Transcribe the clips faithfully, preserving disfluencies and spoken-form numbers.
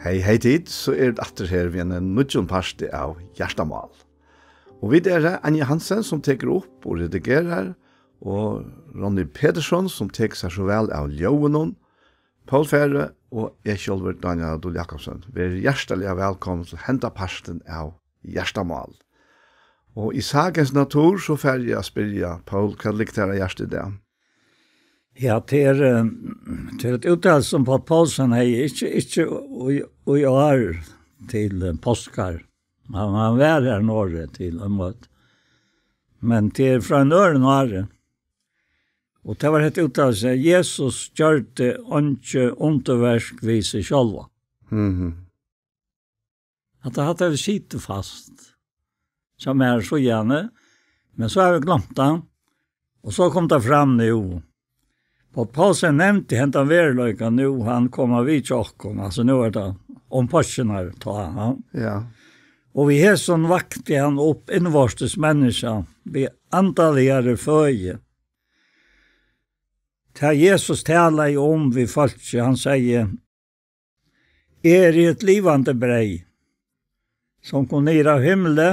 Hey, hey tit, so er vit aftur her við einum nýggjum parti av Hjartamál. Og vit eru Anja Hansen, sum tekur upp og redigerar, og Ronny Petersson, sum tekur sær so væl av ljóðinum, Poul Færø og eg sjálvur, Dánjal Dul Jakobsen. Verið hjartaliga vælkomin til henda partin av Hjartamál. Og í sakens natur, so fari eg at spyrja, Poul, hvat liggur tær á hjarta í dag? Ja, tað er, eh, tað er eitt úttal sum Páll Poulsen hevði, ikki, ikki í, í ár til, eh, páskar. Hann, hann var her norður til, um at, men tað er frá ein øðrum ári. Og tað var hetta úttal, sum Jesus gjørdi einki undurverk við seg sjálvan. Mhm. At tað hatta hevur sitið fast, sum er síðani, men so hava vit gloymt tað, og so kom tað fram nú. Páll Poulsen nevndi hendan veruleika nú, hann kom at vitja okkum, altso nú er tað um páskirnar, tá, ja. Ja. Og við hesum vakti hann upp innvortis menniskja við andaligari føði. Tað Jesus talaði um við fólkið, hann segði, Eg eri eitt livandi breyð, sum kom niður av himli.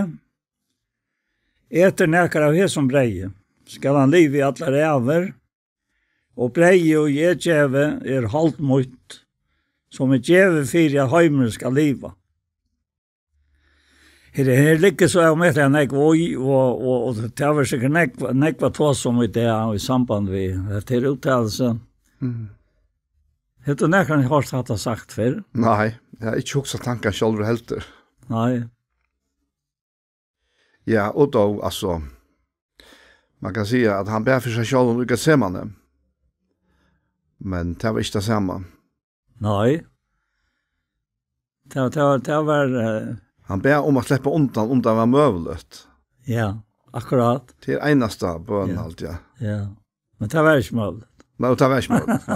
Etur nakar av hesum breyði, skal hann liva í allar ævir, og breyðið, ið eg gevi, er hold mítt, sum er givið fyri, at heimurin skal liva. Her, her liggur so ómetaliga nógv í, og, og, og tað verður sikkurt nógv, nógv at tosa um í dag í samband við hetta her úttalelse. Mm. Hevur tú nakrantíð hoyrt hatta sagt fyrr? Nei, eg havi ikki hugsað tankan sjálvur heldur. Nei. Ja, og tó, altso, man kann siga, at hann bað fyri seg sjálvan í Getsemane. Men tað var ikki tað sama. Nei. Tað, tað, tað var, eh, Hann bað um at sleppa undan, um tað var møguligt. Ja, akkurát. Tað er einasta bøn, Ja. haldi eg. Ja. Men tað var ikki møguligt. Nei, og tað var ikki møguligt,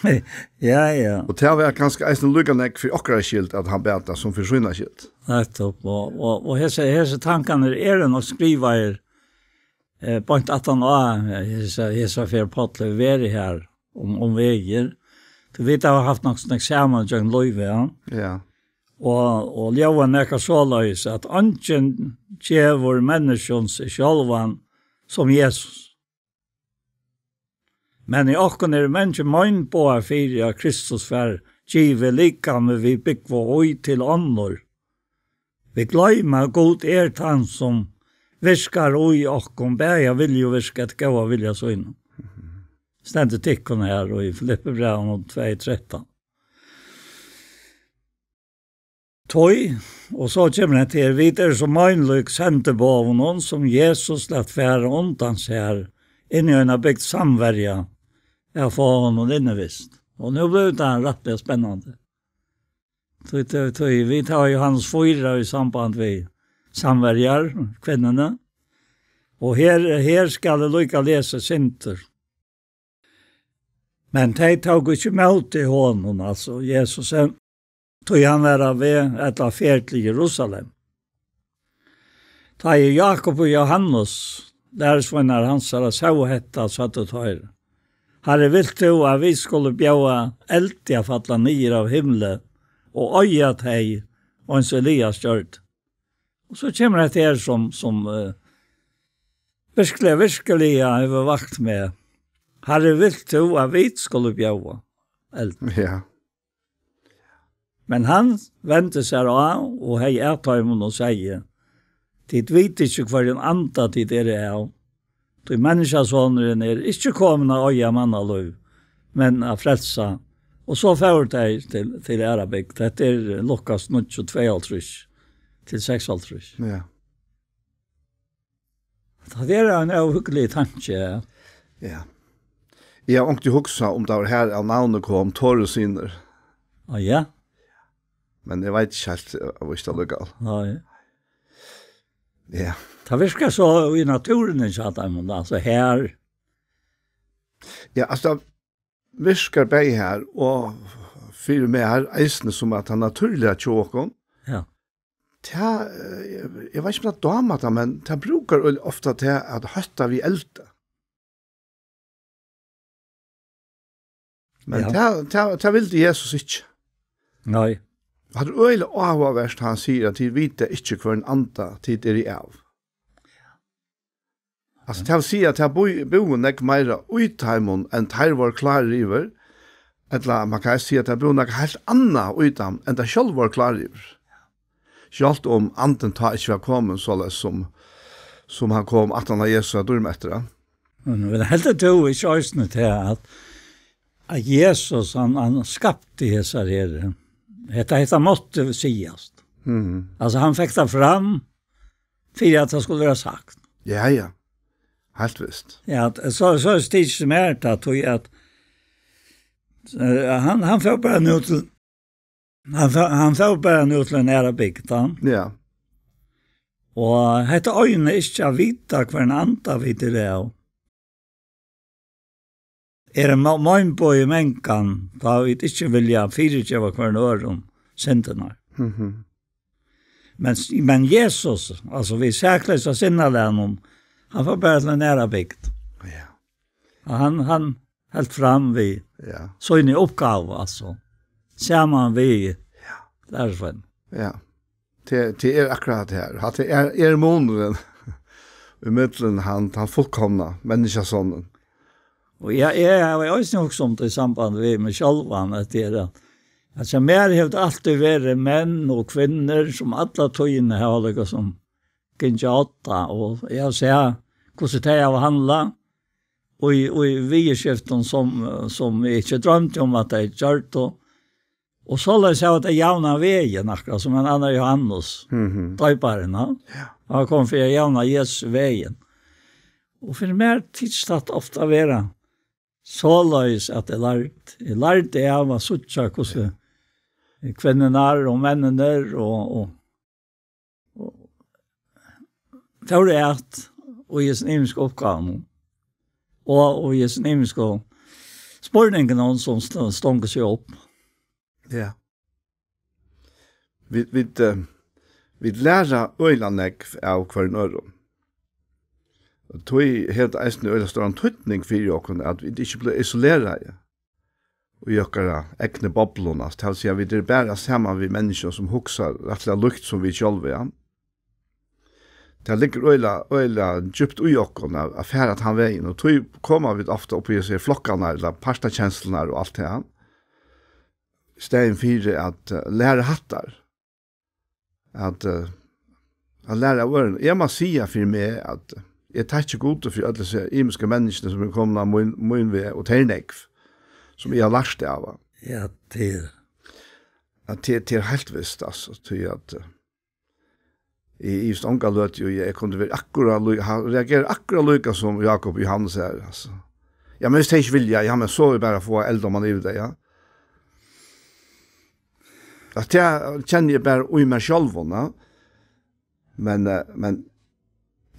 nei. Ja, ja. Og tað var kanska eisini líka nógv fyri okkara skyld, at hann bað tað, sum fyri sína skyld. Nettopp, og, og, og hesi, hesi tankarnir eru nokk skrivaðir, eh, beint aftan á, eh, hesa, hesa ferð Páll hevur verið her um, um vegir. Tí vit hava havt nokk snakk saman gjøgnum lívið, ja. Ja. Og, og ljóðar nakað soleiðis, at eingin gevur menniskjum seg sjálvan sum Jesus. Men í okkum eru mangi mein boðað fyri, at Kristus fær givið likamið, vit búgva í, til onnur. Vit gloyma, at Gud er tann, sum virkar í okkum, bæði at vilja og virka eftir góða vilja sínum. Stendur tykkum her í Filippibrævinum tvey trettan. Tí, og so kemur hetta her, vit eru sum meinlík sendiboðunum, sum Jesus læt fara undan sær inn í eina bygd samverja, at fáa honum innivist. Og nú blívur tað rættiliga spennandi. Tí, tí, tí, vit hava Jóhannes fýra í samband við samverjar, kvinnuna. Og her, her skal eg líka lesa sindur. Men tey tóku ikki ímóti honum, altso Jesusi, tí hann var á veg ella á ferð til Jerusalem. Tá ið Jákup og Jóhannes, lærisveinar hansara, sóu hetta, søgdu teir: Harri, vilt tú, at vit skulu bjóða eldi at falla niður av himli og oyða tey, eins og Elias gjørdi? Og so kemur hetta her, sum, sum, eh, virkliga, virkliga hevur vakt meg. Harri, vilt tú, at vit skulu bjóða eld? Ja. Men hann vendi sær á og hevði at teimum og segði: Tit vita ikki, hvørjum anda tit eru av. Tí Menniskjusonurin er ikki komin at oyða mannalív, men at frelsa. Og so fóru tey til, til aðra bygd. Hetta er Lukas níggju, tveyoghálvtrýss til seksoghálvtrýss. Ja. Tað er ein óhugnalig tanki, ja. Ja. Eg havi onkuntíð hugsað, um tað var her, at navnið kom, Tóru synir. Á, ja. Men eg veit ikki heilt, eh, um tað er lukka. Nei. Ja. Tað virkar so í náttúruni, hjá teimum, altso her. Ja, altso, tað virkar bæði her og fyri meg her eisini, sum at tað natúrliga hjá okkum. Ja. Tað, eh, eg veit ikki, um tað dámar tað, men tað brúkar øll ofta til at hótta við eldi. Men Ja. tað, tað, tað vildi Jesus ikki. Nei. Hatta er øgiliga áhugavert, hann sigur, at tit vita ikki, hvørjum anda tit eru av. Altso, tað vil siga, at tað bú-, búði nógv meira í teimum, enn teir vóru klárir yvir, ella man kann siga, at tað búði nakað heilt annað í teimum, enn teir sjálv vóru klárir yvir. Sjálvt um andin tá ikki var komin, soleiðis sum, sum hann kom aftan á Jesus at dýrma eftir, ja. Men, men heldur tú ikki eisini til at, at Jesus, hann, hann skapti hesar her? Hetta, hetta mátti sigast. Mhm. Altso, hann fekk tað fram, fyri at tað skuldi vera sagt. Ja, ja. Heilt vist. Ja, at, so, so er stikið sum er, at, at, eh, hann, hann fór bara nú til, hann fór, hann fór bara nú til ein aðra bygd, ja. Ja. Og hetta egna ikki at vita, hvørjum anda vit eru av. Er ein mo-, meinbogi mangan, tá vit ikki vilja fyrigeva hvørjum øðrum syndirnar. Mhm. Men, men Jesus, altso, við sakleysa sinnalagnum, hann fór bara til ein aðra bygd. Ja. Og hann, hann helt fram við Ja. síni uppgávu, altso. Saman við Ja. lærisveinum. Ja. Tað, tað er akkurát tað her. At tað er, er munurin ímillum hann, hann fullkomna menniskjasonin. Og eg, eg havi eisini hugsað um tað í sambandi við meg sjálvan, at tað er, at hjá mær hevur tað altíð verið menn og kvinnur, sum alla tíðina hava líka sum gingið á odda, og eg havi sæð, hvussu tey hava handlað, og í, og í viðurskiftum, sum, sum eg ikki droymdi um, at tey gjørdu, Og soleiðis hava tey javnan vegin, akkurát sum ein annar Jóhannes, Mhm. doyparin, ja. Ja. Hann kom fyri at javna Jesus vegin. Og fyri mær tykist tað ofta at vera soleiðis, at eg lærdi, eg lærdi av at síggja, hvussu kvinnurnar og menninir og, og, og fóru at, og í hesum ymisku uppgávunum, og, og í hesum ymisku spurningunum, sum st-, stongu seg upp. Ja. Vit, vit, eh, vit læra øgiliga nógv av hvørjum øðrum. Og tí hevur tað eisini øgiliga stóran týdning fyri okkum, at vit ikki blíva isoleraði í okkara egnu boblum. Altso, tað vil siga, vit eru bara saman við menniskjum, sum hugsa rættiliga líkt sum vit sjálv, ja. Tað liggur øgiliga, øgiliga djúpt í okkum at, at fara tann vegin, og tí koma vit ofta upp í hesar flokkarnar, ella partakenslunar og alt tað. Í staðin fyri at, eh, læra hattar, at, eh, at læra av øðrum. Eg má siga fyri meg, at eg takki Gudi fyri øll hesi ymisku menniskjuni, sum eru komin á mín, mín veg, og tað er nógv, sum eg havi lært av. Ja, tað er At tað, tað er heilt vist, altso, tí at, eh, eg, eg ivist onga løtu, og eg kundi verið akkurát lí-, ha-, reagerað akkurát líka sum Jákup og Jóhannes her, altso. Ja, men viss tey ikki vilja, ja, men so er bara at fáa eldarnar yvir tey, ja. At tað kenni eg bara í mær sjálvum, ja. Men, eh, men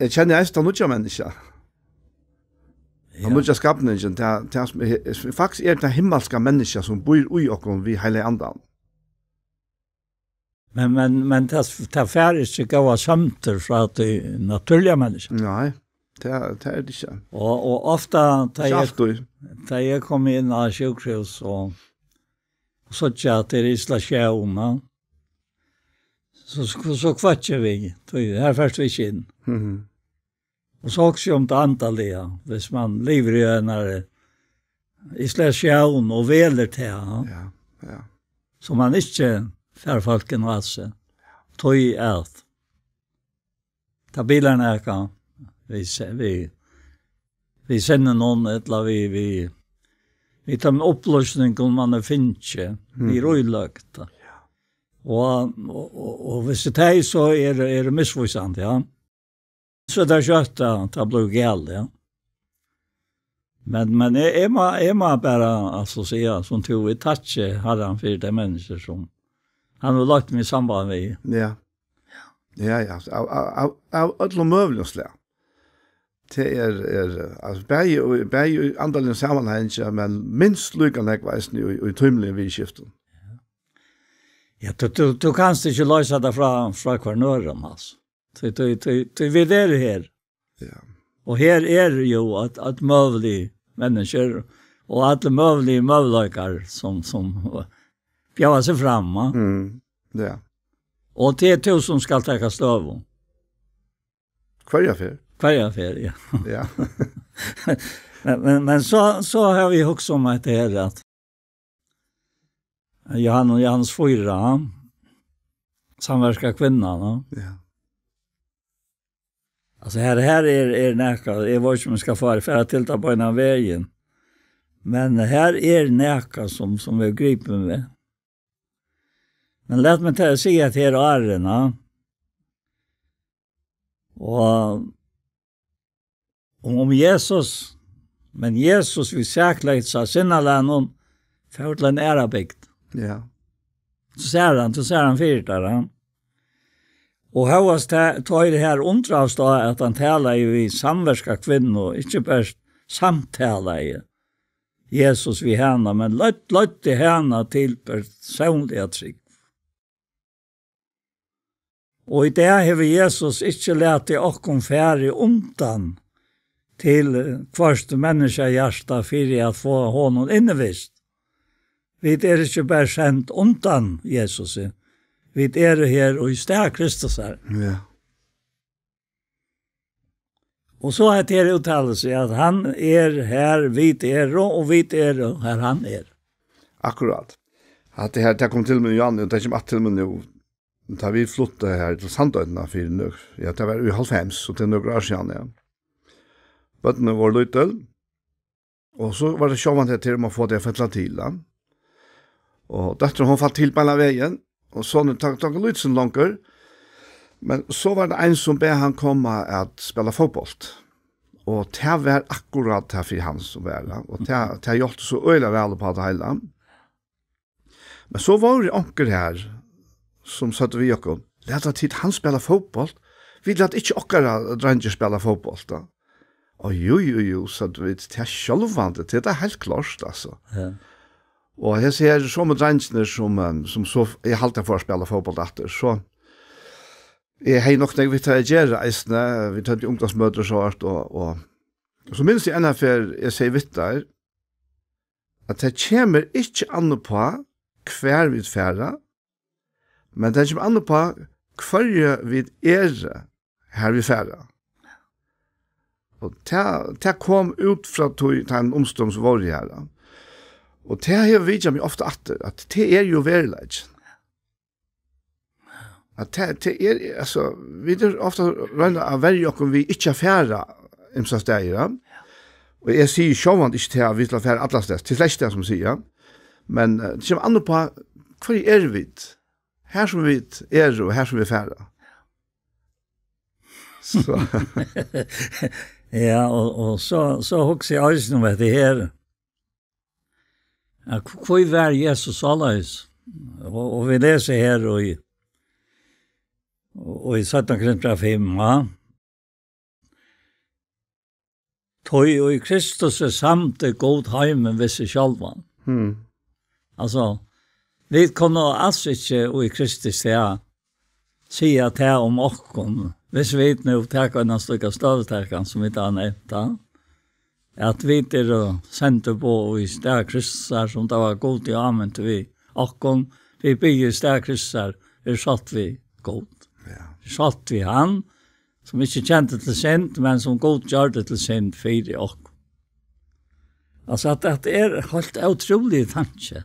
eg kenni eisini tað nýggja menniskja. Tað Ja. nýggja skapningin, tað, tað sum er, faktiskt er tað himmalska menniskja sum býr í okkum við Heilaga Andan. Men, men, men tað, tað fær ikki góðar sømdir frá tí natúrliga menniskja. Nei, tað, tað er tað ikki. Og, og ofta, tá Ikki eg, altíð. tá eg kom inn á sjúkrahús og, og síggi at tað er isolatión, ja. So, so, so kvøkki eg við, tí her fert tú ikki inn. Mhm. Og so hugsi eg um tað andaliga, viss man livir í einari isolatión og velur tað, ja. Ja, ja. So man ikki fær fólkini at seg. Tí at tað bilar nakað við se-, við, við sinninum, ella við, við, við teimum upplýsingum man hevur fingið, Mhm. við røyløgd. Ja. Og, og, og, og viss tað er so, er, er misvísandi, ja. So er tað skjótt, ja, tað blívur galið, ja. Men, men eg, eg má, eg má bara, altso, siga, sum tú, eg takki Harran fyri tey menniskju sum hann hevur lagt meg í samband við. Ja. Ja, ja, av, av, av, av øllum møguligum slag. Tað er, er, altso, bæði, bæði í andaligum samanhangi, ja, men minst líka nógv eisini í, í tímiligum viðurskiftum. Ja, tú, tú, tú kanst ikki loysa tað frá, frá hvørjum øðrum, altso. Tí, tí, tí, tí vit eru her. Ja. Og her eru jú øll, øll møgulig menniskju, og allir møguligir møguleikar sum, sum, bjóða seg fram, va? Mm. Ja. Og tað er tú sum skal taka støðu. Hvørja ferð? Hvørja ferð, ja. Ja. Men, men, men so, so havi eg hugsað um at tað er at Johan-, Johannes fýra, ja. Samverka kvinnan, ja. Ja. Altso, her, her er, er nakað, eg veit ikki um eg skal fara, fara til tað beinanvegin. Men her er nakað sum, sum er gripið við. Men lat meg ta, siga at her er áðrenn, ja. Og um, um Jesus, men Jesus við sakleysum sinnalagi fór til eina aðra bygd. Ja. So sær hann, so sær hann fyri tær, ja. Og hóast ta-, teir her undraðust á, at hann talaði við samverka kvinnu, ikki bert samtalaði Jesus við hana, men leidd-, leiddi hana til persónliga trúgv. Og í dag hevur Jesus ikki latið okkum farið undan til, eh, hvørt menniskjahjarta fyri at fáa honum innivist. Vit eru ikki bara send undan Jesusi. Vit eru her í stað Kristusar. Ja. Og so hetta her úttalelse, at hann er her, vit eru, og vit eru her hann er. Akkurát. At tað her, tað kom til meg, Jan, og tað kemur aftur til meg nú. Tá vit fluttu her til Sandoynna fyri nøk-, ja, tað var í hálvfems, so tað er nøkur ár síðan, ja. Børnini vóru lítil, og so var tað sjálvandi at her má fáa tey at fella til, ja. Og dóttirin, hon fall til beinanvegin, og sonurin tók, tók lítið sindur longur, men so var tað ein, sum bað hann koma at spæla fótbólt. Og tað var akkurát tað fyri hann sum var, ja. Og tað, tað hjálpti so øgiliga væl upp á tað heila. Men so vóru onkur her, sum søgdu við okkum: "Lata tit hann spæla fótbólt? Vit lata ikki okkara dreingir spæla fótbólt, tá." Og jú, jú, jú, søgdu vit, tað sjálvandi, tað er tað heilt klárt, altso. Ja. Og hesi her somu dreingirnir, sum, eh, sum so, eg haldi, fóru at spæla fótbólt aftur, so eg hevði nokk nógv við tað at gera eisini, vit høvdu ungdómsmøtir og so vart, og, og, og so minnist eg eina ferð, eg segði við teir, at tað kemur ikki an uppá, hvar vit fara, men tað kemur an uppá, hvørji vit eru, har vit fara. Og tað, tað kom út frá tí, teimum umstøðum, sum vóru har, ja. Og tað hevur vitjað meg ofta aftur, at tað er jú veruleikin. At tað, tað er, altso, vit eru ofta royna at verja okkum við ikki at fara ymsar staðir, ja. Og eg sigi sjálvandi ikki til, at vit skulu fara allastaðni, til flest staðir, sum siga, ja. Men, eh, tað kemur an uppá, hvørji eru vit? Har sum vit eru, og har sum vit fara. So. Ja, og, og so, so hugsi eg eisini um hetta her. Ja, hv-, hví var Jesus soleiðis? Og, og vit lesa her í, og í seinna Korintbræv fimm, ja. Tí í Kristus er samdi Gud heimin við seg sjálvan. Hmm. Altso, vit kunnu als ikki í Kristus, ja, siga tað um okkum, hvis vit nú taka eina slíka støðutakan, sum vit hava nevnt, ja, at vit eru sendiboð í stað Kristusar, sum tað var Gud í ámynd við okkum, vit biðja í stað Kristusar, er sátt við Gud. Ja. Er sátt við hann, sum ikki kendi til synd, men sum Gud gjørdi til synd fyri okkum. Altso, at, at er heilt ótrúlig tanki.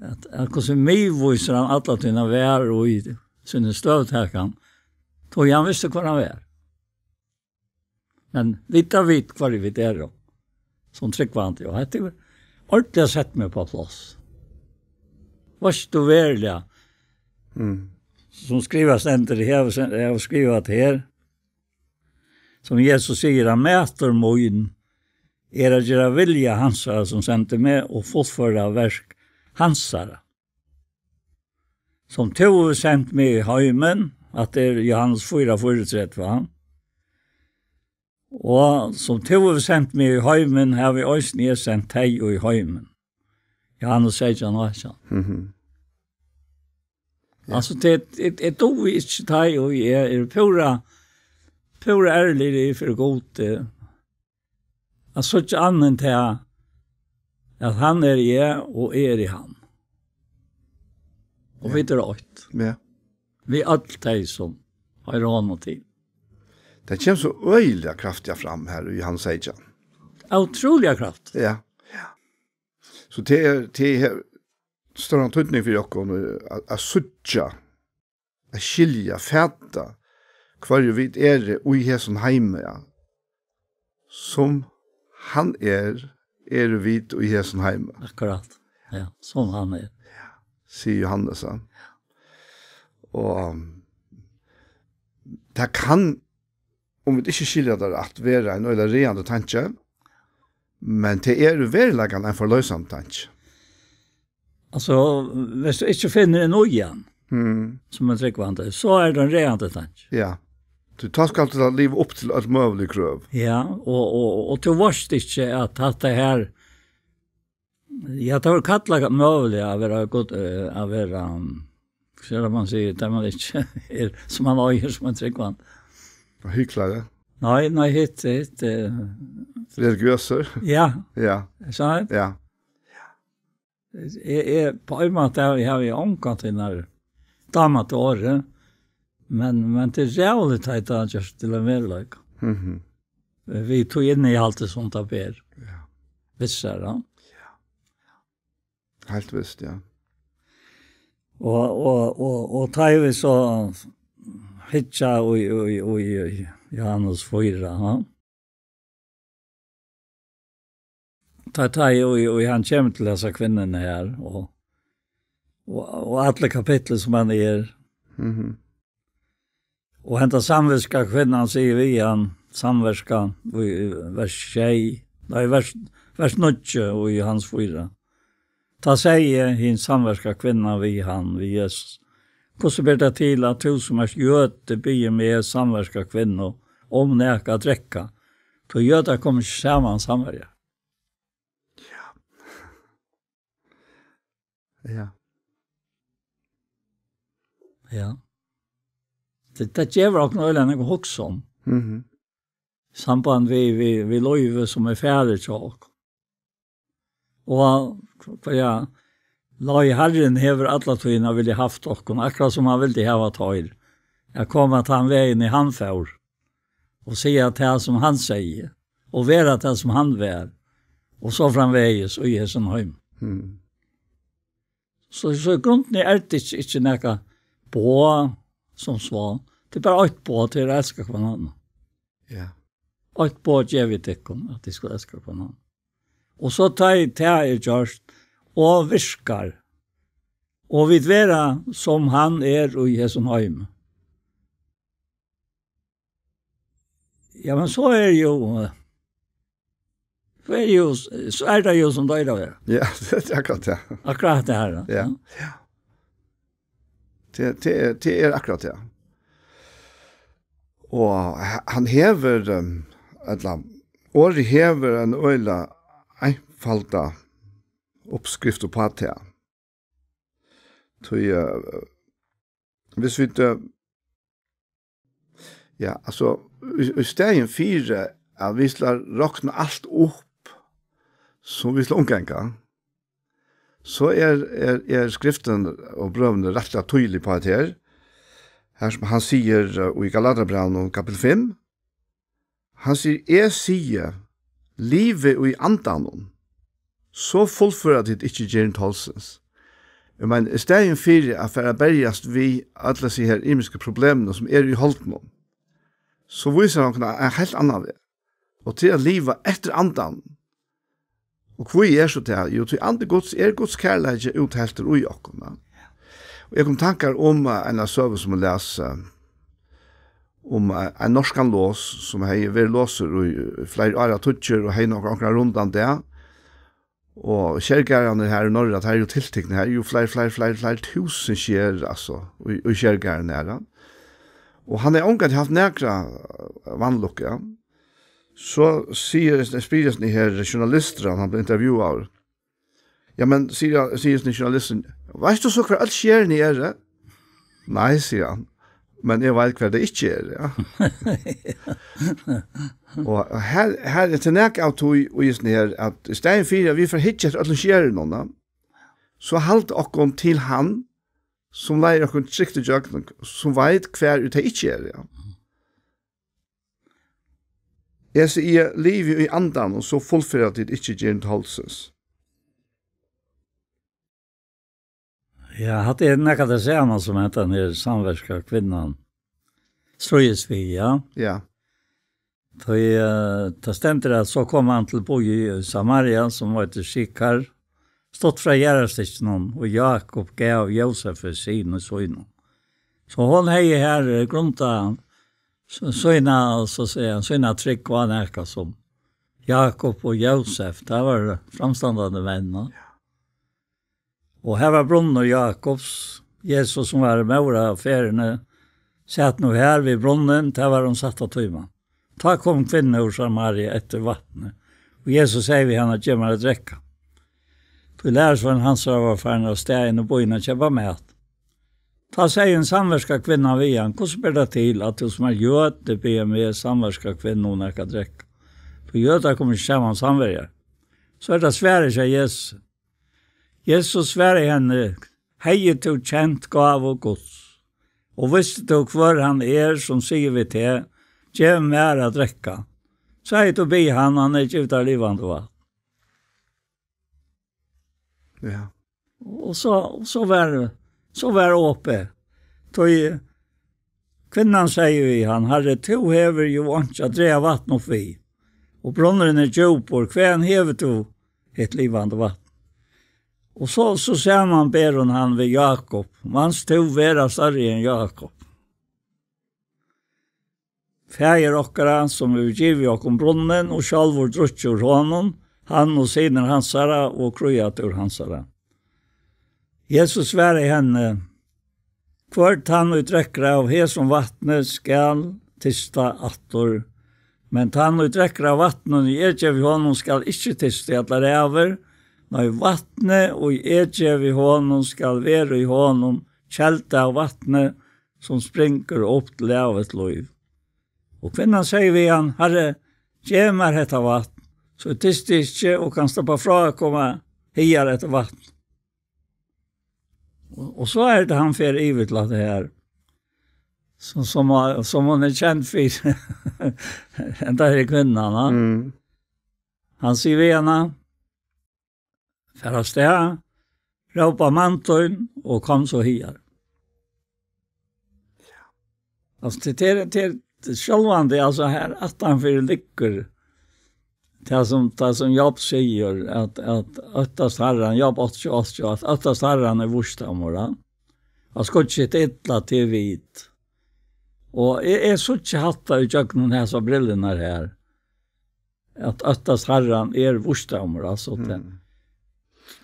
At, at hvussu miðvísur hann alla tíðina var í síni støðutakan, tí hann visti, hvør hann var. Men vita vit, hvør vit eru, sum trúgvandi, og hetta er ordiliga sett meg upp á pláss. Veitst tú veruliga, mm, sum skrivað stendur, eg havi sen-, eg havi skrivað her, sum Jesus sigur, at mætur mín er at gera vilja hansara, sum sendi meg, og fullføra verk hansara. Sum tú hevur sent meg í heimin, at er Johannes fýra fýraogtretivu, og sum tú hevur sent meg í heimin, havi eisini eg sent tey í heimin. Johannes seytjan og átjan. Mhm. Ja. Altso, tað, eg, eg dugi ikki, tá ið eg eri púra, púra ærligur fyri Gud, eh, at síggja annað enn tað, at hann er eg, og eg eri hann. Og vit eru eitt. Ja. Vit øll tey sum hoyra honum til. Tað kemur so øgiliga kraftigt fram her í Johannes seytjan. Ótrúliga kraftigt. Ja. So tað er, tað er stóran týdning fyri okkum at, at síggja, at skilja, fata, hvørji vit eru í hesum heimi, ja. Sum hann er, eru vit í hesum heimi. Akkurát. Ja, sum hann er. Sigur Johannes, ja. Og, um, tað kann, um vit ikki skilja tað rætt, vera ein øgiliga ræðandi tanki, men tað er í veruleikanum ein forloysandi tanki. Altso, viss tú ikki finnur inn í hann, mm, sum ein trúgvandi, so er tað ein ræðandi tanki. Ja. Tú, tá skalt tú liva upp til øll møgulig krøv. Ja, og, og, og tú veitst ikki at hatta her, ja, tað verður kallað møguliga at vera Gud, eh, at vera, um, hvat er tað man sigur, tað man ikki er, sum man eigur sum ein trúgvandi. Og hyklari. Nei, nei, hitt, hitt, eh, religiøsur. Ja. Ja. Ikki sant? Ja. Eg, eg, á ein máta havi, havi eg ongantíð dámað tað orðið, men, men tað er ræðuligt, tá ið tað gerst til ein veruleika. Mhm. Við tí innihaldi, sum tað ber. Ja. Vissara. Ja. Heilt vist, ja. Og, og, og, og tá ið vit so hyggja í, í, í, í Johannes fýra, ha? Tá, tá, og, og hann kemur til hesa kvinnuna her, og, og, og allir kapitlar sum hann er. Mhm. Og henda samvirska kvinnan sigur við hann, samvirska, í, í vers sjey, nei, vers, vers níggju í Johannes fýra. Tá segði hin samvirska kvinnan við hann, við Jesus: Hvussu ber tað til, at tú, sum ert jødi, biður meg, samvirska kvinnu, um nakað at drekka? Tí jødar koma ikki saman samverja. Ja. Ja. Ja. Tað, tað gevur okkum øgiliga nógv at hugsa um. Mhm. Samband við, við, við lívið sum er farið hjá okkum. Og hvat, ja, lái Harrin hevur alla tíðina viljað havt okkum, akkurát sum hann vildi hava teir, at koma tann vegin, ið hann fór, og siga tað, sum hann segði, og vera tað, sum hann var, og so framvegis í hesum heimi. Mm. So, so í grundini er tað ikki, ikki nakað boð sum so. Tað er bara eitt boð, til at elska hvønn annan. Ja. Eitt boð gevi eg tykkum, at tit skulu elska hvønn annan. Og so tá ið tað er gjørt, og virkar, og vit vera, sum hann er í hesum heimi. Ja, men so er jú, so er jú, so er tað jú, sum tað eigur at vera. Ja, tað er akkurát tað. Akkurát tað her, ja. Ja. Ja. Tað, tað er, tað er akkurát tað. Og h-, hann hevur, ehm, ella, orðið hevur ein øgiliga einfalda uppskrift uppá tað. Tí, eh, viss vit, eh, ja, altso, í, í staðin fyri at vit skulu rokna alt upp, sum vit skulu umganga, so er, er, er skriftin og brøvini rættiliga týðilig uppá hetta her. Her sum hann sigur, eh, í Galatarabrævinum kapitul fimm, hann sigur: Eg sigi, livið í andanum, so fullføra tit ikki gerðir tolsins. Eg meini, í staðin fyri at fara at berjast við øll hesi her ymisku problemini, sum eru í holdinum, so vísir hann okkum ein heilt annan veg. Og til at liva eftir andanum. Og hví er so tað? Jú, tí andi Guds er Guds kærleiki útheltur í okkum, ja. Og eg kom í tankar um, eh, eina søgu sum eg las, eh, um, eh, ein norskan los, sum hevði verið losur í, í fleiri áratíggir og hevði nokk onkran rundan dag. Og skergarðarnir her í Noregi, teir eru jú tiltiknir, her eru jú fleiri, fleiri, fleiri, fleiri túsund sker, altso, í, í skergarðinum her, ja. Og hann hevði ongantíð havt nakra, eh, vanlukku, ja. So sigur, spyr hesin her journalistur, hann, hann bleiv intervjuaður. Ja, men, sigur, sigur hesin journalistin, veitst tú so, hvar øll skerini eru? Nei, sigur hann, men eg veit, hvar tey ikki eru, ja. Og her, her er til nakað av tí, og hesin her, at í staðin fyri at vit fara at hyggja eftir øllum skerinum, ja, so halda okkum til hann, sum leiðir okkum trygt ígjøgnum, sum veit, hvar ið tey ikki eru, ja. Eg sigi, eg livi í andanum, so fullføra tit ikki gerð holdsins. Ja, hatta er nakað tað sama sum hendan her samverka kvinnan stríðist við, ja. Ja. Tí, eh, tað stendur, at so kom hann til býin í Samaria, sum eitur Sykar, stutt frá jarðarstykkinum, og Jákup gav Jósefi, syni sínum. So hon hevði her, eh, grundað s-, sína, so at siga, sína trúgv á nakað sum Jákup og Jósef, tað var framstandandi menn, no? Ja. Og her var brunnur Jákups. Jesus, sum var móðir á ferðini, sat nú her við brunnin, tað var um sætta tíma. Tá kom kvinna úr Samaria eftir vatni, og Jesus segði við hana: "Gev mær at drekka." Tí lærisveinir hansara vóru farnir av stað inn í býin at keypa mat. Tá segði hin samverska kvinnan við hann: "Hvussu ber tað til, at tú, sum ert jødi, biður meg, samverska kvinnu, um nakað at drekka? Tí jødar koma ikki saman samverjar." So er tað svarið hjá Jesus. Jesus svaraði henni: "Hevði tú kent gávu Guds, og visti tú, hvør hann er, sum sigur við teg: 'Gev mær at drekka', so hevði tú biðið hann, hann hevði givið tær livandi vatn." Ja. Og so, og so var, so var opið. Tí kvinnan segði við hann: "Harri, tú hevur jú einki at draga vatn upp við, og brunnurin er djúpur. Hvaðani hevur tú hitt livandi vatn?" Og so, so samanber hon hann við Jákup. Manst tú vera størri enn Jákup, faðir okkara, sum hevur givið okkum brunnin og sjálvur drukkið úr honum, hann og synir hansara og kríatúr hansara? Jesus svaraði henni: "Hvør tann, ið drekkur av hesum vatni, skal tysta aftur. Men tann, ið drekkur av vatninum, ið eg gevi honum, skal ikki tysta í allar ævir. Nei, vatnið, ið eg gevi honum, skal vera í honum kelda av vatni, sum springur upp til ævigt lív." Og kvinnan segði við hann: "Harri, gev mær hetta vatn, so eg tysti ikki og kann sleppa frá at koma higar eftir vatn." Og, og so er tað, hann fer yvir til hatta her, sum, sum, sum hon er kend fyri, henda her kvinnan, va? Mm. Hann sigur við hana: "Far av stað, rópa mann tín og kom so higar." Altso, tað, tað er, tað er sjálvandi, altso, her aftanfyri liggur tað sum, tað sum Job sigur, at, at óttast Harran, Job átta, átta, at óttast Harran er vísdómur, ja. At skýggja hitt illa til vit. Og eg, eg síggi hatta í gjøgnum hesar brillurnar her, at óttast Harran er vísdómur, altso, tað. Mm.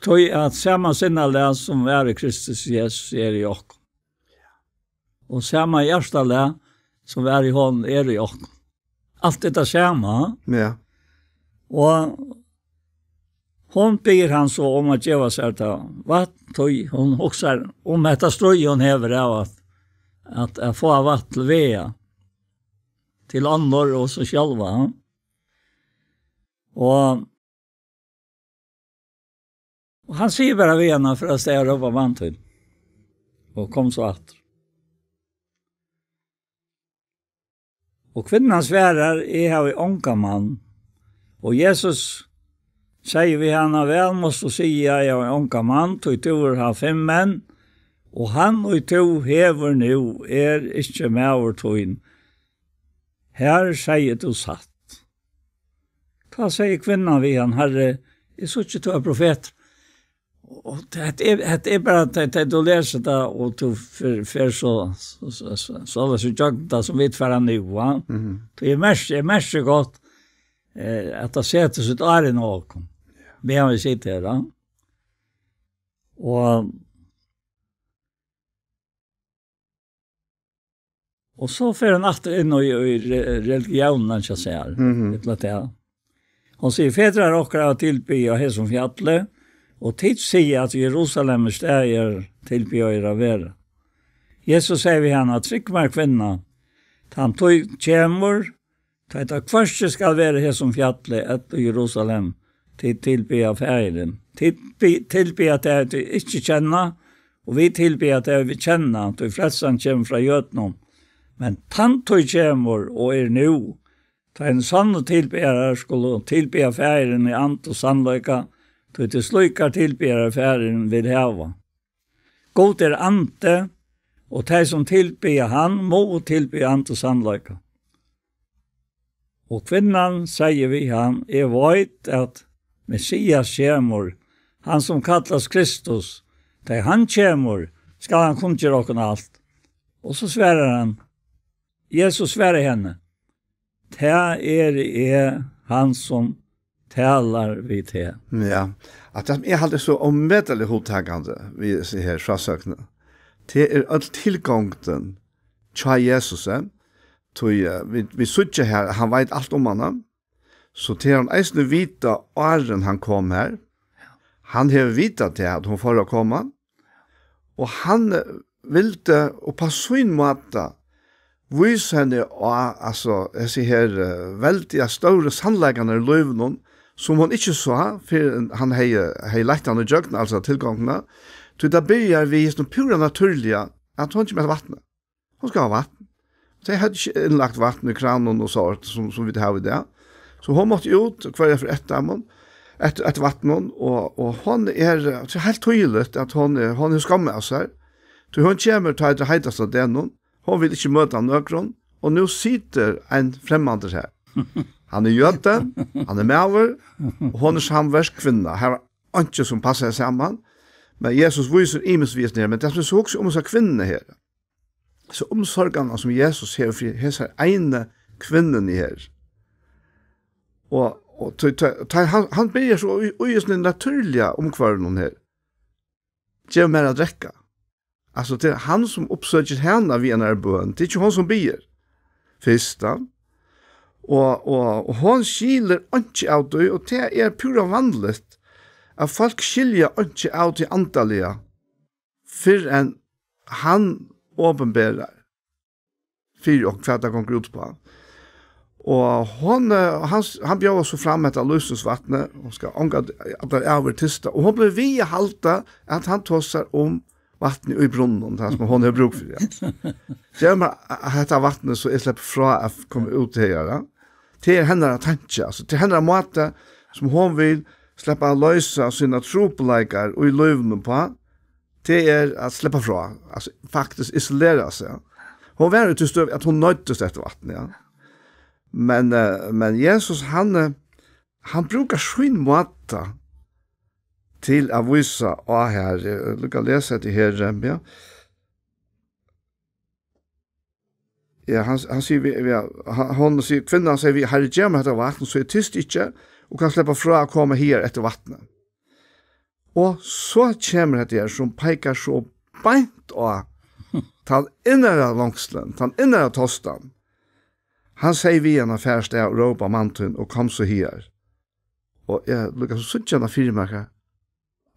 Tí at sama sinnalag sum var í Kristus Jesus er í okkum. Og sama hjartalag sum var í honum er í okkum. Alt er tað sama. Ja. Og hon biður hann so um at geva sær tað vatn, tí hon hugsar um hetta stríð, hon hevur av at, at, at fáa vatn til vega, til onnur og seg sjálva. Og, og hann sigur bara við hana: "Far av stað og rópa mann tín, og kom so aftur." Og kvinnan svarar: "Eg havi ongan mann." Og Jesus segði við hana: "Væl mást tú siga: 'Eg havi ongan mann', tí tú hevur havt fimm menn, og hann, ið tú hevur nú, er ikki maður tín. Her segði tú satt." Tá segði kvinnan við hann: "Harri, eg síggi, tú ert profetur." Og hetta er, hetta er bara, tá, tá tú lesur tað, og tú fer, fer so, so, so, so, so, so gjøgnum tað sum vit fara nú, va? Mhm. Tí eg merki, eg merki gott, eh, at tað setir sítt ár inn á okkum. Ja. Meðan vit sita her, va? Og Og so fer hon aftur inn í, í re-, religiónina hjá sær. Mhm. Ella tað. Hon sigur: "Fedrar okkara hava tilbiðið á hesum fjalli, og tit siga, at Jerusalem er staðið, har tilbiðjarar vera." Jesus segði við hana: "Trúgv mær, kvinna, tann tíð kemur, tá tað hvørki skal vera hesum fjalli ella í Jerusalem, tit tilbiðja Faðirin. Tit bi-, tilbiðja tað, tit ikki kenna, Og vit tilbiðja teg, vit kenna, tí frelsan kemur frá jødunum. Men tann tíð kemur og er nú, tá hin sannu tilbiðjarar skulu tilbiðja Faðirin í and og sannleika, tí tað er slíkar tilbiðjarar Faðirin vil hava. Gud er andi, og tey, sum tilbiðja hann, mugu tilbiðja and og sannleika. Og kvinnan segði við hann: Eg veit, at Messias kemur, hann, sum kallast Kristus. Tá hann kemur, skal hann kunngera okkum alt. Og so svarar hann, Jesus svarar henni: Tað eri eg, hann, sum talar við teg. Ja, at tað, eg haldi so ómetaliga hugtakandi við hesi her frásøgnini. Tað er øll tilgongdin hjá Jesusi, tí, eh, vit, vit síggja her, at hann veit alt um hana, so tað hevur hann eisini vitað, áðrenn hann kom her. Hann hevur vitað tað, at hon fór at koma, og hann, eh, vildi upp á sín máta vísa henni á, altso, hesi her, eh, veldiga stóru sannleikarnar í lívinum, sum hon ikki sá, fyrr enn hann hevði, hevði leitt hana ígjøgnum, altso, tilgongdina. Tí tað byrjar við hesum púra natúrliga, at hon kemur eftir vatni. Hon skal hava vatn. Tey høvdu ikki innlagt vatn í kranum og so, sum, sum vit hava í dag. So hon mátti út, hvørja ferð eftir teimum, eftir, eftir vatninum, og, og hon er, tað er heilt týðiligt, at hon er, hon hevur skamm av sær. Tí hon kemur, tá er tað heitasta degnum, hon vil ikki møta nøkrum, og nú situr ein fremmandur her. Hann er jødi, hann er maður, og hon er samverkskvinna. Her var einki, sum passaði saman, men Jesus vísir ymiskt við hesum her, men tað, sum eg so hugsi um hesa kvinnuna her, so umsorgan, sum Jesus hevur fyri hesar einu kvinnuni her. Og, og tá, tá, tá hann, hann byrjar so í, í hesum natúrliga umhvørvinum her. Gev mær at drekka. Altso, tað er hann, sum uppsøkir hana við einari bøn. Tað er ikki hon, sum biður fyrst, tá. Og, og, og hon skilir einki av tí, og tað er púra vanligt, at fólk skilja einki av tí andaliga, fyrr enn hann opinberar fyri okkum, hvat tað gongur út uppá. Og hon, eh, hann, hann bjóðar so fram hetta lívsins vatni, hon skal onga, allar ævir tysta. Og hon blívur við at halda, at hann tosar um vatnið í brunninum, tað sum hon hevur brúk fyri, ja. Gev mær hetta vatnið, so eg sleppi frá at koma út her, ja. Tað er hennara tanki, altso, tað er hennara máti, sum hon vil sleppa at loysa sínar trupulleikar í lívinum uppá. Tað er at sleppa frá, altso, faktiskt isolera seg. Hon var í tí støðu, at hon noyddist eftir vatni, ja. Men, eh, men Jesus, hann, eh, hann brúkar sín máta til at vísa á her. Eg lukka at lesa hetta her, eh, ja. Ja, hann, hann sigur við, við, hann, hon sigur, kvinnan sigur við: Harri, gev mær hetta vatn, so eg tysti ikki, og kann sleppa frá at koma higar eftir vatni. Og so kemur hetta her, sum peikar so beint á tann innara longslin, tann innara tostan. Hann segði við hana: Far avstað og róp á mann tín, og kom so higar. Og eg líka so síggja hana fyri mær,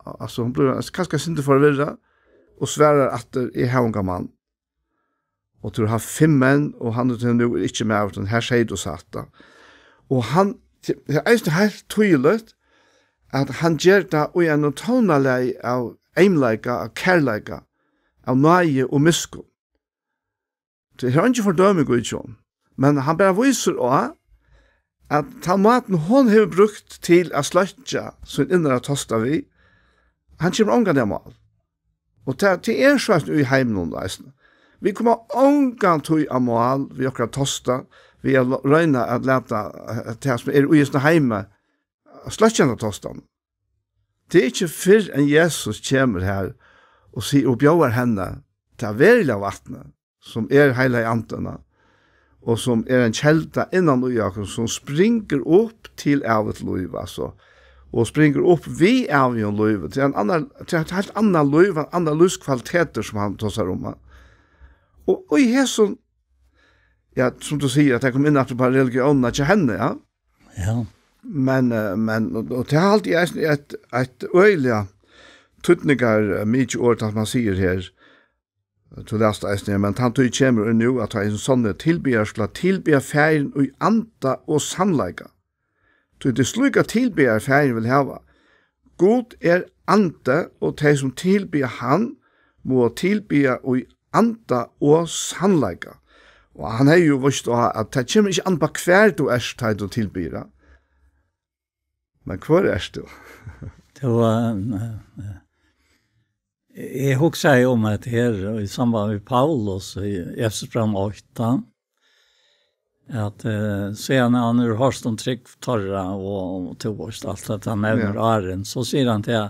altso, hon blívur kanska eitt sindur forvirrað og svarar aftur: Eg havi ongan mann. Og tú hevur havt fimm menn, og hann, ið tú nú, er ikki maður tín. Her segði tú satt, tá. Og hann, tað er eisini heilt týðiligt, at hann ger tað í einum tónalagi av eymleika, av kærleika, av náði og miskunn. Tað er eingin fordøming í honum, men hann bara vísir á, at tann mátin, hon hevur brúkt til at sløkkja sín innara tosta við, hann kemur ongantíð á mál. Og tað, tað er soleiðis í heiminum eisini. Vit koma ongantíð á mál við okkara tosta, við at lo-, royna at lata, eh, tað sum er í hesum heimi, sløkkja henda tostan. Tað er ikki fyrr enn Jesus kemur her og sigur og bjóðar henni tað veruliga vatnið, sum er Heilagi Andin, og sum er ein kelda innan í okkum, sum springur upp til ævigt lív, altso, og springur upp við ævigum lívi. Tað er ein annar, tað er eitt heilt annað lív, ein annar lívskvalitetur, sum hann tosar um, ja. Og, og í hesum, ja, sum tú sigur, at tað kom inn aftur á religiónina hjá henni, ja. Ja. Men, eh, men, og, og tað haldi eg eisini er eitt, eitt øgiliga týdningarmikið orð, tað man sigur her. Tú last eisini her, men tann tíð kemur og er nú, at tá hin sanni tilbiðjar skulu tilbiðja Faðirin í anda og sannleika. Tí tað er slíka tilbiðjarar Faðirin vil hava. Gud er andi, og tey, sum tilbiðja hann, mugu tilbiðja í anda og sannleika. Og hann hevði jú víst á, at tað kemur ikki an á, hvar tú ert, tá tú tilbiður, ja. Men hvør ert tú? Tú, eh, eh, eg hugsaði um hetta her í samband við Paulus í Efesusbrævinum átta, at, eh, síðan hann hevur hoyrt um trúgv teirra og, og tú veist alt at hann nevnir Ja. áðrenn, so sigur hann til,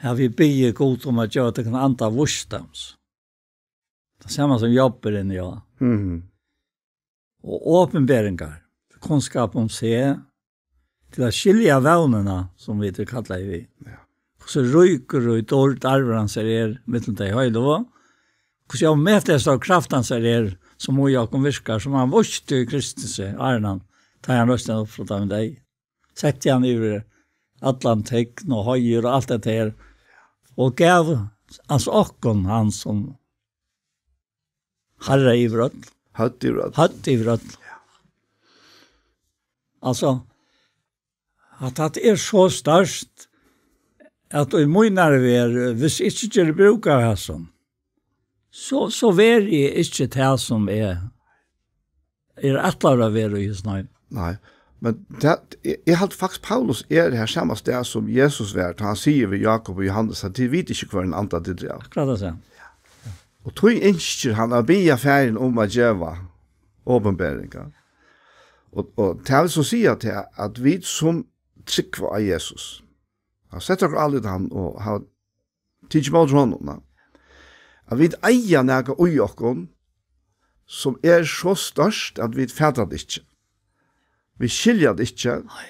"Havi biðið Gud um at geva tykkum anda vísdóms." Tað sama sum Job er inni á. Mhm. Og opinberingar, kunnskap um seg, til at skilja vónina, sum vit eru kallaðir við. Ja. Hvussu ríkur og dýr arvur hans er, er millum tey heilagu, hvussu ómetaliga stór kraft hans er, er, sum í okkum virkar, sum hann vísti í Kristus, áðrenn hann, tá hann reis hann upp frá teimum deyðu. Setti hann yvir allan tign og heiður og alt hetta her, og gav hans okkum hann sum Harra yvir øll. Høvd yvir øll. Høvd yvir øll. Altso, at hatta er so stórt, at í mínari verð, viss eg ikki geri brúk av hasum, so, so verði eg ikki tað sum eg eri ætlaður at vera í hesum heimi. Nei, men tað, eg, eg haldi faktiskt, Paulus er her sama stað sum Jesus var, tá hann sigur við Jakob og Jóhannes, at tit vita ikki, hvørjum anda tit eru av. Akkurát tað sama. Og tí ynskir hann at biðja Faðirin um at geva opinberingar. Og, og tað vil so siga til, at vit sum trúgva á Jesus, hava sett okkara álit á hann og hava tikið ímóti honum, na, at vit eiga nakað í okkum, sum er so stórt, at vit fata tað ikki. Vit skilja tað ikki, Nei.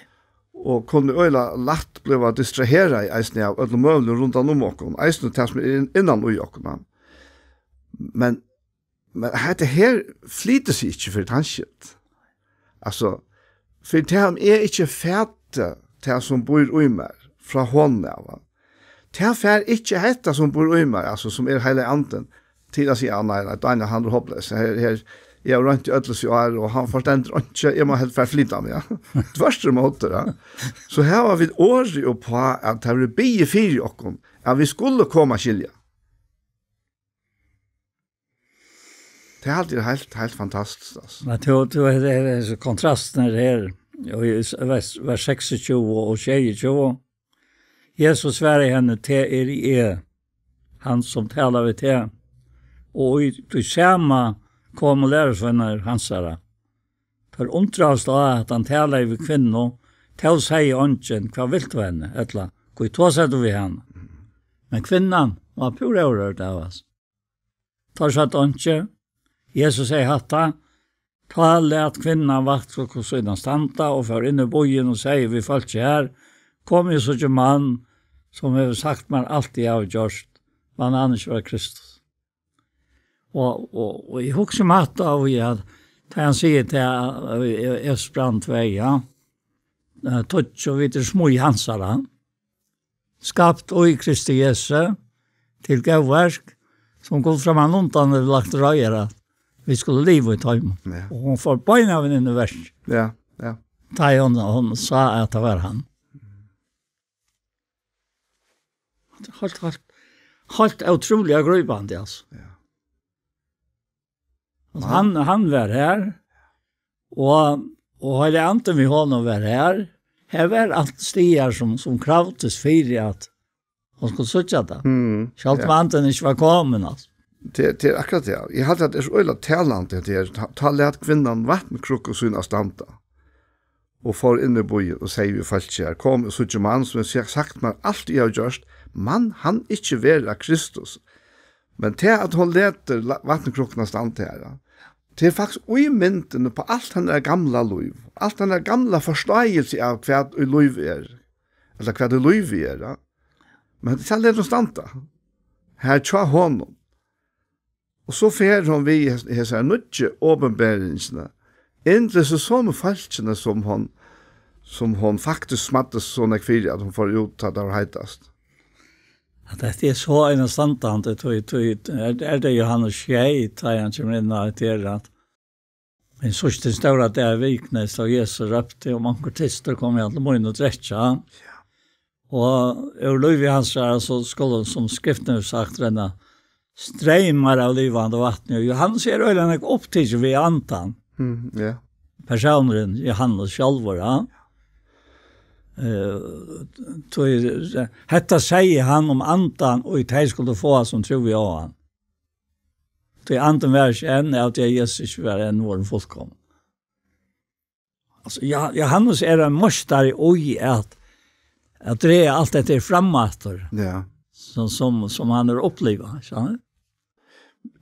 og kunnu øgiliga lætt blíva distraherað eisini av øllum møguligum rundan um okkum, eisini tað sum er inn-, innan í okkum, na. Men, men hetta her flytur seg ikki fyri tann skyld. Altso, fyri tað um eg ikki fati tað sum býr í mær, frá honum av, tað fær ikki hetta sum býr í mær, altso, sum er Heilagi Andin, til at siga, "Ah, nei, nei, Daniel, hann er hopleys. Her, her, eg havi roynt í øll hesi ár, og hann forstendur einki, eg má helst fara at flyta meg, ja." Tvørturímóti, ja. So hava vit orðið uppá, at tað verður biðið fyri okkum, at vit skulu koma at skilja. Tað er altíð heilt, heilt fantastiskt, altso. Men tú, tú, her er, er, kontrasten er her, og í s-, vers, vers seksogtjúgu og sjeyogtjúgu. Jesus svaraði henni: "Tað eri eg, hann sum talar við teg." Og í tí sama komu lærisveinar hansara. Teir undraðust á, at hann talaði við kvinnu, tó segði eingin: "Hvat vilt tú henni?" ella: "Hví tosar tú við hana?" Men kvinnan var púra órørd av hasum. Teir søgdu einki. Jesus segði hatta, tá læt kvinnan vatnkrukku sína standa og fór inn í býin og segði við fólkið har: "Komið og síggið mann, sum hevur sagt mær alt, eg havi gjørt, man hann ikki var Kristus." Og, og, og eg hugsi um hatta, og eg, tá hann sigur til, eh, Efesusbrævinum tvey, ja, eh, tíggju, vit eru smíð hansara, skapt í Kristi Jesu, til góð verk, sum Gud frammanundan hevur lagt til reiðar, at vit skulu liva í teimum. Ja. Og hon fór beinanvegin inn í verk. Ja, ja. Tá hon, hon sá, at tað var hann. Heilt, heilt, heilt ótrúliga grípandi, altso. Ja. Altso, hann, hann var her, og, og Heilagi Andin við honum var her. Her var alt staðar sum, sum kravdist fyri at hon skuldi síggja tað. Mm, Sjálvt um ja. Andin ikki var komin, altso. Tað, tað er akkurát tað. Eg haldi, at tað er so øgiliga talandi, at tað er, tá, tá læt kvinnan vatnkrukku sína standa og fór inn í býin og segði við fólkið her: "Kom og síggið mann, sum hevur sagt mær alt, eg havi gjørt, man hann ikki vera Kristus?" Men tað, at hon letur la-, vatnkrukkuna standa her, ja, tað er faktiskt ímyndin upp á alt hennara gamla lív, alt hennara gamla forståelse av, hvat í lív er, ella hvat í lívi er, ja. Men tað letur hon standa her hjá honum. Og so fer hon við hes-, hesar nýggju opinberingina inn til so somu fólkini, sum hon, sum hon faktiskt smaddi so nógv fyri, at hon fór út, tá tað var heitast. At hetta er so einastandandi, tí, tí, er, er tað Jóhannes sjey, tá hann kemur inn á hetta her, at men síðst hin stóra dag í vikuni, so Jesus rópti: "Um onkur tystir, komi hann til mín og drekki." Ja. Og úr lívi hansara, so skulu, sum skriftin hevur sagt, renna streymar av livandi vatni. Og Jóhannes er øgiliga nógv upptikin við andan. Mm, ja. Persónurin Jóhannes sjálvur, ja. Eh, tí, hetta segði hann um andan, og tey skuldu fáa, sum trúðu á hann. Tí andin var ikki enn, av tí at Jesus ikki var enn vorðin fullkomin. Altso, ja, Jóhannes er ein meistari í at, at draga alt hetta her fram aftur, ja, sum, sum, sum hann hevur upplivað, skilur tú?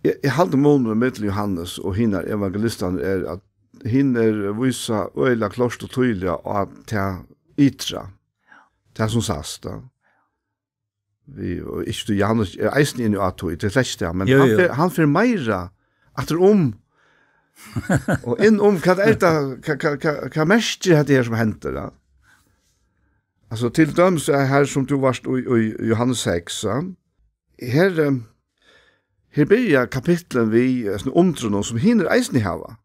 Eg, eg haldi, munurin millum Jóhannes og hinar evangelistarnar er, at hinir vísa øgiliga klárt og týðiliga á tað ytra, tað sum sæst, tá. Vit, og ikki tí Jóhannes er eisini inni á tí, tað er slett ikki tað, men jú, hann jú, fer, hann fer meira aftur um og inn um, hvat er tað, hvat, hvat, hvat, hvat merkir hetta her sum hendir, ja? Altso, til dømis er her, sum tú varst í, í Jóhannes seks, ja? Her, eh, her byrjar kapitlet við, eh, sovorðnum undrunum, sum hinir eisini hava,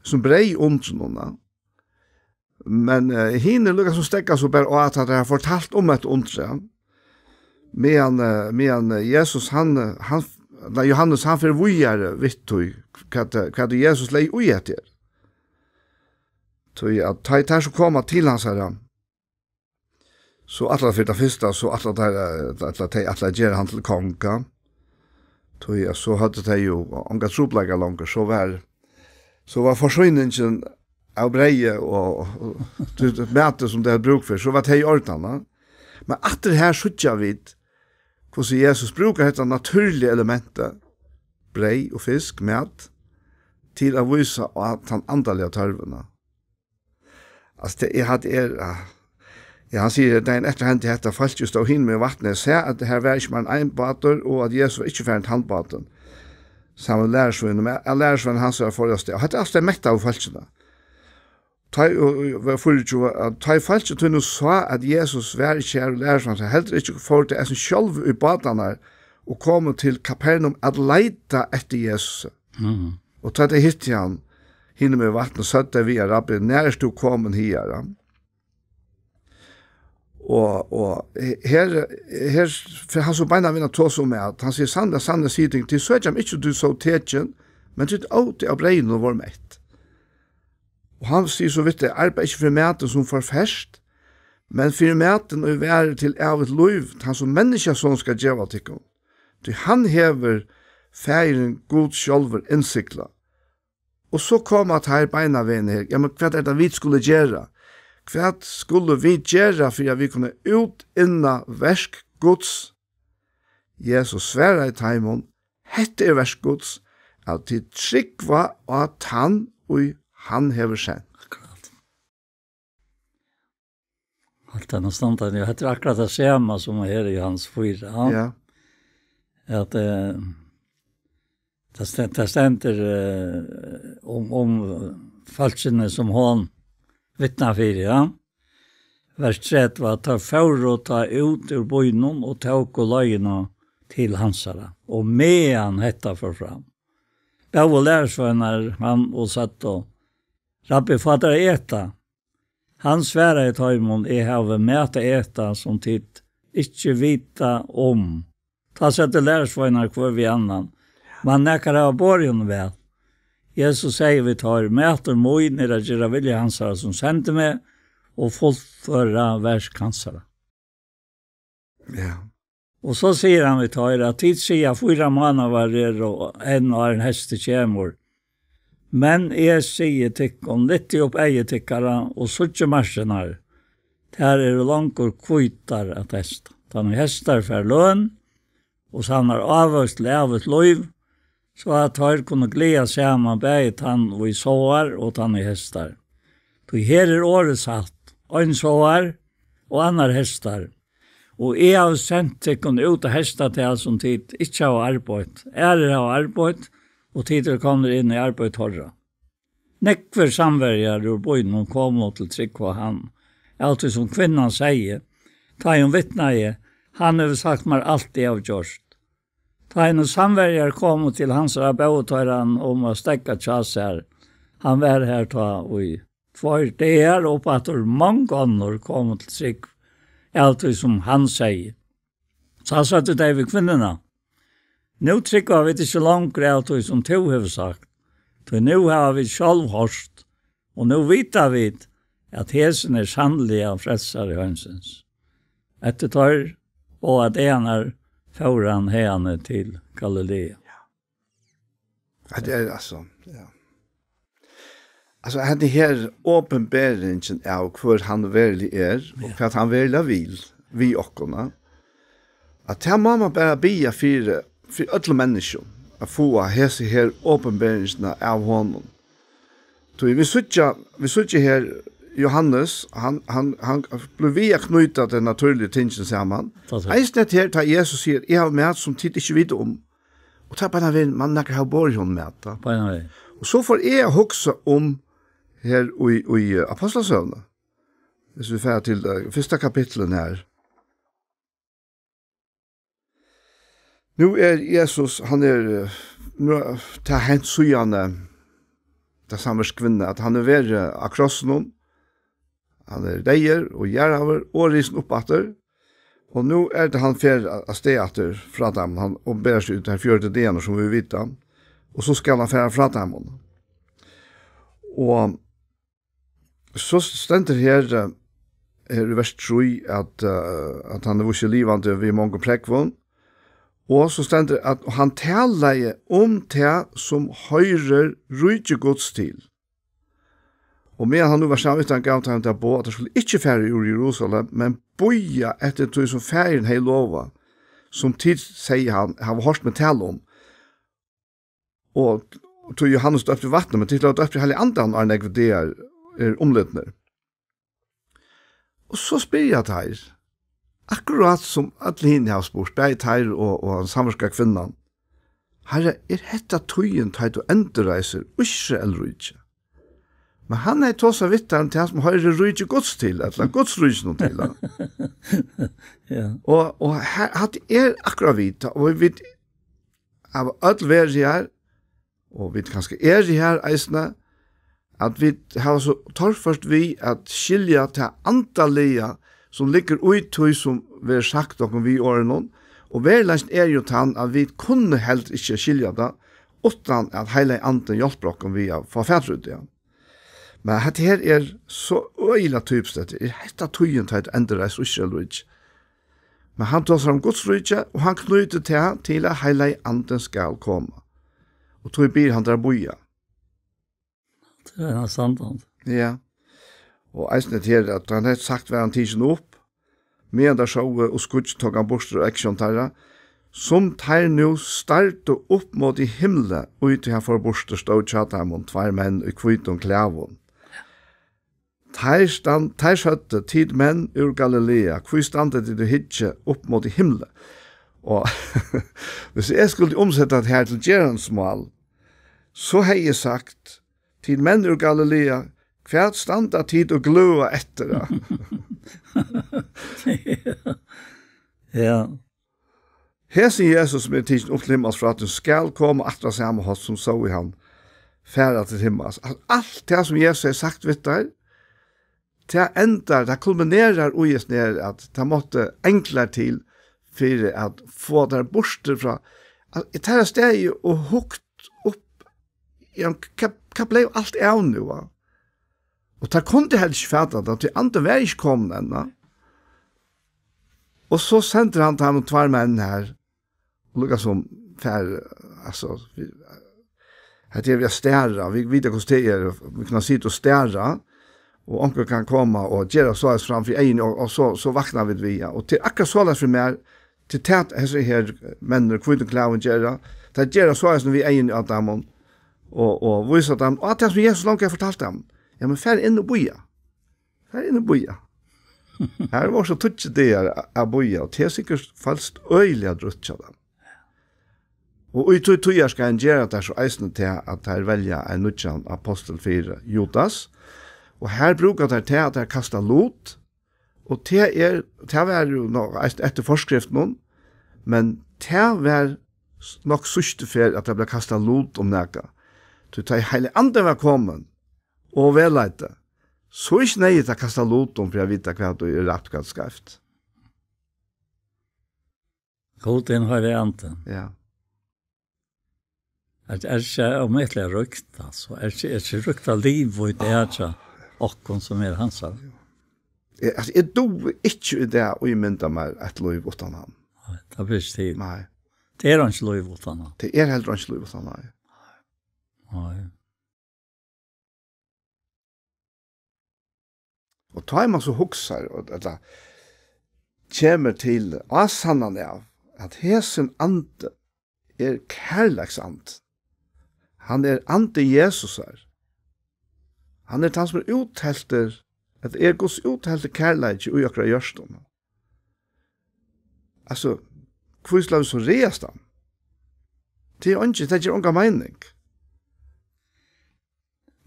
sum breið undrunum, ja. Men, eh, hinir líka sum steðga so bara á, at teir hava fortalt um hetta undrið, ja. Meðan, eh, meðan, eh, Jesus, hann, eh, hann, nei, Jóhannes, hann fer víðari við tí, hvat, eh, hvat Jesus legði í hetta her. Tí at tá ið teir so koma til hansara, so ætla, fyri tað fyrsta, so ætla teir, eh, ætla, tey ætla at gera hann til konga. Tí at so høvdu tey jú ongar trupulleikar longur, so var, so var forsýningin av breyði og, og, og tí mati, sum tey høvdu brúk fyri, so var tað í ordan, ja. Men aftur her síggja vit, hvussu Jesus brúkar hetta natúrliga elementið, breyð og fisk, mat, til at vísa á tann andaliga tørvin. Altso, tað er, hatta er, ah, ja, hann sigur, dagin eftir hendi hetta, fólkið stóð hinumegin vatnið, sá, at her var ikki meir enn ein bátur, og at Jesus var ikki farin til hann bátin saman við lærisveinunum, men at lærisveinar hansara fóru avstað. Og hetta er altso tey mettaðu fólkini. Tá ið, og, og, var fýraogtjúgu, at tá ið fólkið tí nú sá, at Jesus var ikki har, og lærisveinar heldur ikki, fóru tey eisini sjálv í bátarnar og komu til Kapernaum at leita eftir Jesusi. Mhm. Og tá tey hittu hann hinumegin vatnið, søgdu tey við hann: Rabbi, nær ert tú komin higar? Og, og her, her fer hann so beinanvegin at tosa um mat. Hann sigur: Sanniliga, sanniliga, sigi eg tykkum, tit søkja meg ikki, tit sóu tekin, men tit ótu av breyðinum og vóru mett. Og hann sigur so við tey: Arbeiðið ikki fyri matin, sum forferst, men fyri matin, ið varir til ævigt lív, tann sum Menniskjusonurin skal geva tykkum. Tí hann hevur Faðirin Gud sjálvur innsiglað. Og so koma teir beinanvegin her: Ja, men hvat er tað, vit skulu gera? Hvat skulu vit gera fyri at vit kunnu útinna verk Guds? Jesus svaraði teimum: Hetta er verk Guds, at tit trúgva á tann, ið hann hevur sent. Akkurát. Alt er nú standard, ja, hetta er akkurát tað sama sum her í Jóhannes fýra, ja. Ja. At, eh, tað sten-, tað stendur, eh, um, um fólkini sum hon vitnar fyri, ja. Vers tretivu, at teir fóru tá út úr býnum og tóku leiðina til hansara, og meðan hetta fór fram, bóðu lærisveinar hann og søgdu: Rabbi, fá tær at eta. Hann svaraði teimum: Eg havi mat at eta, sum tit ikki vita um. Tá søgdu lærisveinar hvør við annan: Man nakar hava borið honum væl. Jesus segði við teir: Matur mín er at gera vilja hansara, sum sendi meg, og fullføra verk hansara. Ja. Og so sigur hann við teir, at tit siga: Fýra mánaðar eru enn, áðrenn heystið kemur. Men eg sigi tykkum, lyftið upp eygu tykkara og síggið markirnar, tær eru longur hvítar at heysta. Tann ið heystar fær løn og savnar ávøkst til ævigt lív, so at teir kunnu gleðast saman, bæði tann, ið sáar, og tann, ið heystar. Tí her er orðið satt: Ein sáar, og annar heystar. Og eg havi sent tykkum út at heysta tað, sum tit ikki hava arbeitt. Aðrir hava arbeitt, og tit eru komnir inn í arbeiði teirra. Nógvir samverjar úr býnum komu til trúgv á hann, av tí sum kvinnan segði, tá ið hon vitnaði: Hann hevur sagt mær alt, eg havi gjørt. Tá ið nú samverjar komu til hansara, bóðu teir hann um at steðga hjá sær. Hann var har tá í tveir dagar, og uppaftur mong onnur komu til trúgv, av tí, sum hann segði. Tá søgdu tey við kvinnuna: Nú trúgva vit ikki longur av tí, sum tú hevur sagt, tí nú hava vit sjálv hoyrt, og nú vita vit, at hesin er sanniliga frelsari heimsins. Eftir teir og at einar fór hann haðani til Galilea. Hetta er, altso, ja. Altso, hetta her opinberingin av hvør hann veruliga er, og Ja. hvat hann veruliga vil við okkum, ja. At tað má man bara biðja fyri, fyri øllum menniskjum, at fáa hesi her opinberingina av honum. Tí vit síggja, vit síggja her Johannes, hann, hann, hann blívur við at knýta tey natúrligu tingini saman. Tað er. Eisini hetta her, tá Jesus sigur: "Eg havi mat, sum tit ikki vita um." Og tað er beinanvegin, man nakar hava borið honum mat, tá. Beinanvegin. Og so fór eg at hugsa um her í, í, eh, Apostlasøguni. Hvis vit fara til, eh, fyrsta kapitlinum her. Nú er Jesus, hann er, eh, nú er tað hent síðani, tað sama kvinna, at hann er verið á krossinum, hann er deyður og jarðaður og risin upp aftur, og nú er tað hann fer a-, avstað aftur frá teimum, hann opinberar seg í teir fjøruti dagarnar, sum vit vita, og so skal hann fara frá teimum. Og so stendur her, eh, her í vers trý, at, eh, at hann er vísur livandi við mongum prógvum. Og so stendur at hann talaði um tað, sum hoyrir ríki Guds til. Og meðan hann nú var saman við teimum, gav hann teimum tað boð, at teir skulu ikki fara úr Jerusalem, men bíða eftir tí, sum Faðirin hevði lovað, sum tit, segði hann, hava hoyrt meg tala um. Og tí Johannes døpti í vatni, men tit lata døpta í Heilaga Andanum, áðrenn nógvir dagar eru umlidnir. Og so spyrja teir, akkurát sum øll hini hava spurt, bæði teir og, og tann samariska kvinnan: "Harri, er hetta tíðin, tá ið tú endurreisir Ísraelríki?" Men hann hevði tosað við teir um tað, sum hoyrir ríki Guds til, ella Guds ríkinum til, ja. Ja. Og, og her, hatta er akkurát vit, og vit hava øll verið her, og vit kanska eru her eisini, at vit hava so torført við at skilja tað andaliga, sum liggur í tí, sum verður sagt okkum við orðunum, og veruleikin er jú tann, at vit kunnu heldur ikki skilja tað, uttan at Heilagi Andin hjálpir okkum við at fáa fatur í tað. Men hetta her er so øgiliga typiskt, hetta er hetta tíðin, tá ið endurreist Ísraelríki. Men hann tosar um Guds ríki, og hann knýtir tað til, at Heilagi Andin skal koma. Og tí biður hann teir bíða. Tað er hann sannur. Ja. Og eisini til, at hann hevði sagt, var hann tikin upp, meðan teir sóu, og skýggj tók hann burtur úr eygsjón teirra, sum teir nú stardu upp móti himli, og í tí hann fór burtur, stóðu hjá teimum tveir menn í hvítum klæðum. Teir stand-, teir søgdu: "Tit menn úr Galilea, hví standa tit og hyggja upp móti himli?" Og hvis eg skuldi umsett tað her til gerandismál, so hevði eg sagt: "Tit menn úr Galilea, hvat standa tit og gløða eftir?" Ja. Hesin Jesus, sum er tikin upp til himmals frá tí, skal koma aftur á sama hátt, sum sóu hann fara til himmals. Al-, alt tað, sum Jesus hevði sagt við teir, tað endar, tað kulminerar í hesum her, at tað mátti englar til fyri at fáa teir burtur frá, at teir hava staðið og hugt upp, ja, hvat, hvat bleiv alt av nú, va? Og teir kundu heldur ikki fata tað, tí andin var ikki komin enn, va? Og so sendir hann teimum tveir menn her, og líkasum fær, altso, vit, hetta er við at stara, vit vita, hvussu tað er, vit kunnu sita og stara, og onkur kann koma og gera soleiðis fram fyri eyguni, og, og so, so vakna vit við, ja. Og tað er akkurát soleiðis fyri mær, til tað, hesir her menn í hvítum klæðum gera, teir gera soleiðis við eyguni á teimum, og, og vísa teimum, og alt tað, sum Jesus longu hevur fortalt teimum. Ja, men far inn og bíða. Far inn og bíða. Her vóru so tíggju dagar a-, at bíða, og tað er sikkurt følst øgiliga drúgt hjá teimum. Og í tí tíðarskeiðinum gera teir so eisini tað, at teir velja ein nýggjan apostul fyri, Judas. Og her brúka teir tað, at teir kasta lut, og tað er, tað var jú nokk eisini eftir forskriftunum, men tað var s-, nokk síðstu ferð, at tað bleiv kastað lut um nakað. Tí tá ið Heilagi Andin var komin og vegleiddi, so er ikki neyðugt at kasta lut um fyri at vita, hvat ið er rætt, hvat er skeivt. Gud, hin heilagi Andi. Ja. At er ikki ómetaliga ríkt, altso. Er ikki, er ikki ríkt av lív og idé hjá okkum sum er hansara. Eg, altso, eg dugi ikki í dag at ímynda mær eitt lív uttan hann. Nei, tað ber ikki til. Nei. Tað er ikki lív uttan hann. Tað er heldur ikki lív uttan hann. Nei. Og tá man so hugsar, og, ella kemur til ásannan av, at hesin andi er kærleiksandi. Hann er andi Jesusar. Hann er tann, sum er útheltur, at er Guds úthelti kærleiki í okkara hjørtum. Altso, hví skulu vit so ræðast hann? Tað er einki, tað ger onga meining.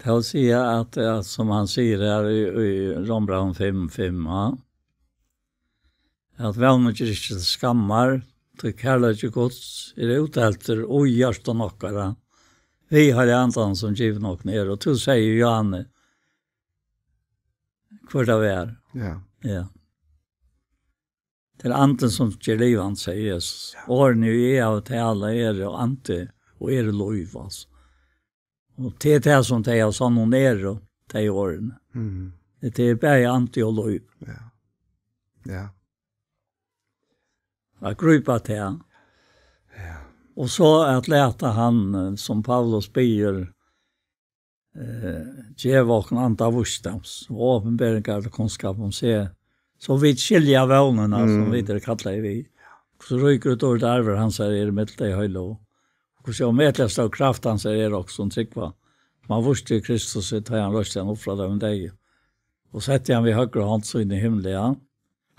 Tað vil siga at, at sum hann sigur her í, í Rómbrævinum fimm fimm, ja, at vónin ger ikki til skammar, tí kærleiki Guds er útheltur í hjørtum okkara, við Heilaga Andanum, sum givin okkum er. Og tú segði, Johanne, hvør tað var. Ja. Ja. Tað er Andin, sum ger livandi, segði Jesus. Ja. Orðini, ið eg havi talað, eru andi og eru lív, altso. Og tað er tað, sum tey av sonnum eru, tey orðini. Mhm. Tað er bæði andi og lív. Ja. Ja. At grípa tað. Ja. Og so at lata hann, eh, sum Paulus biður, eh, geva okkum anda vísdóms og opinberingar til kunnskap um seg, so vit skilja vónina, sum Mm. vit eru kallaðir við. Hvussu ríkur og dýrur arvur hansara er millum tey heilagu, og hvussu ómetaliga stór kraft hansara er okkum sum trúgva, sum hann vísti í Kristus, tá hann reisti hann upp frá teimum deyðu, og setti hann við høgru hond síni í himli, ja,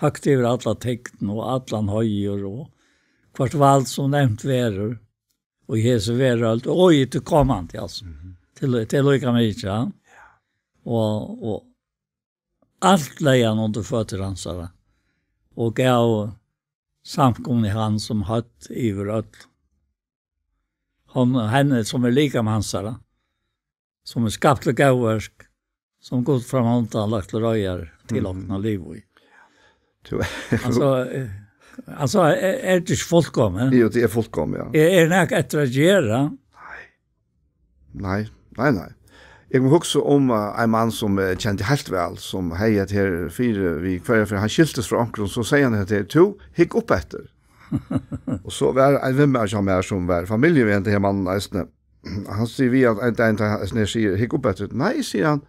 høgt yvir alla tign og allan heiður og hvørt vald, sum nevnt verður, og í hesi verøld, og í tí komandi, altso. Mhm. Til, til líka mikið, ja. Og, og alt legði hann undir føtur hansara, og gav samkomuni hann sum høvd yvir øll. Hon, henni, sum er likam hansara, sum er skapt til góðverk, sum Gud frammanundan lagt til reiðar til Mhm. okkum at liva í. Tú Altso, eh, altso, er, er tað ikki fullkomið? Jú, tað er fullkomið, ja. Er, er nakað eftir at gera? Nei. Nei, nei, nei. Eg má hugsa um, eh, ein mann sum eg kendi heilt væl, sum hevði hetta her fyri við hvørja ferð hann skiltist frá onkrum, so segði hann hetta her: "Tú, hygg upp eftir." Og so var ein vinmaður hjá mær, sum var familju við henda her mannin eisini. Hann sigur við hann ein dagin, tá hann sigur: "Hygg upp eftir." "Nei," sigur hann,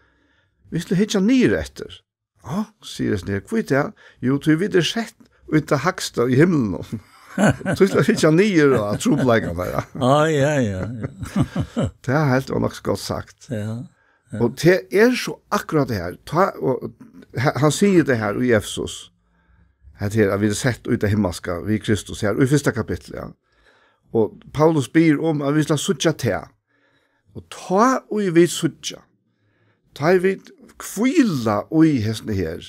"vit skulu hyggja niður eftir." "Á," sigur hesin her, "hví tað?" "Jú, tí vit eru sett í tað hægsta í himlinum. Tí skulu vit hyggja niður á trupulleikarnar, ja." Á, ja, ja, ja. Tað helt var nokk so gott sagt. Ja, ja. Og tað er so akkurát tað her. Tá, og, he-, hann sigur tað her í Efesus. Hetta her, at vit eru sett í tað himmalska við Kristus her, í fyrsta kapitli, ja. Og Paulus biður um, at vit skulu síggja tað. Og tá ið vit síggja, tá ið vit hvíla í hesum her,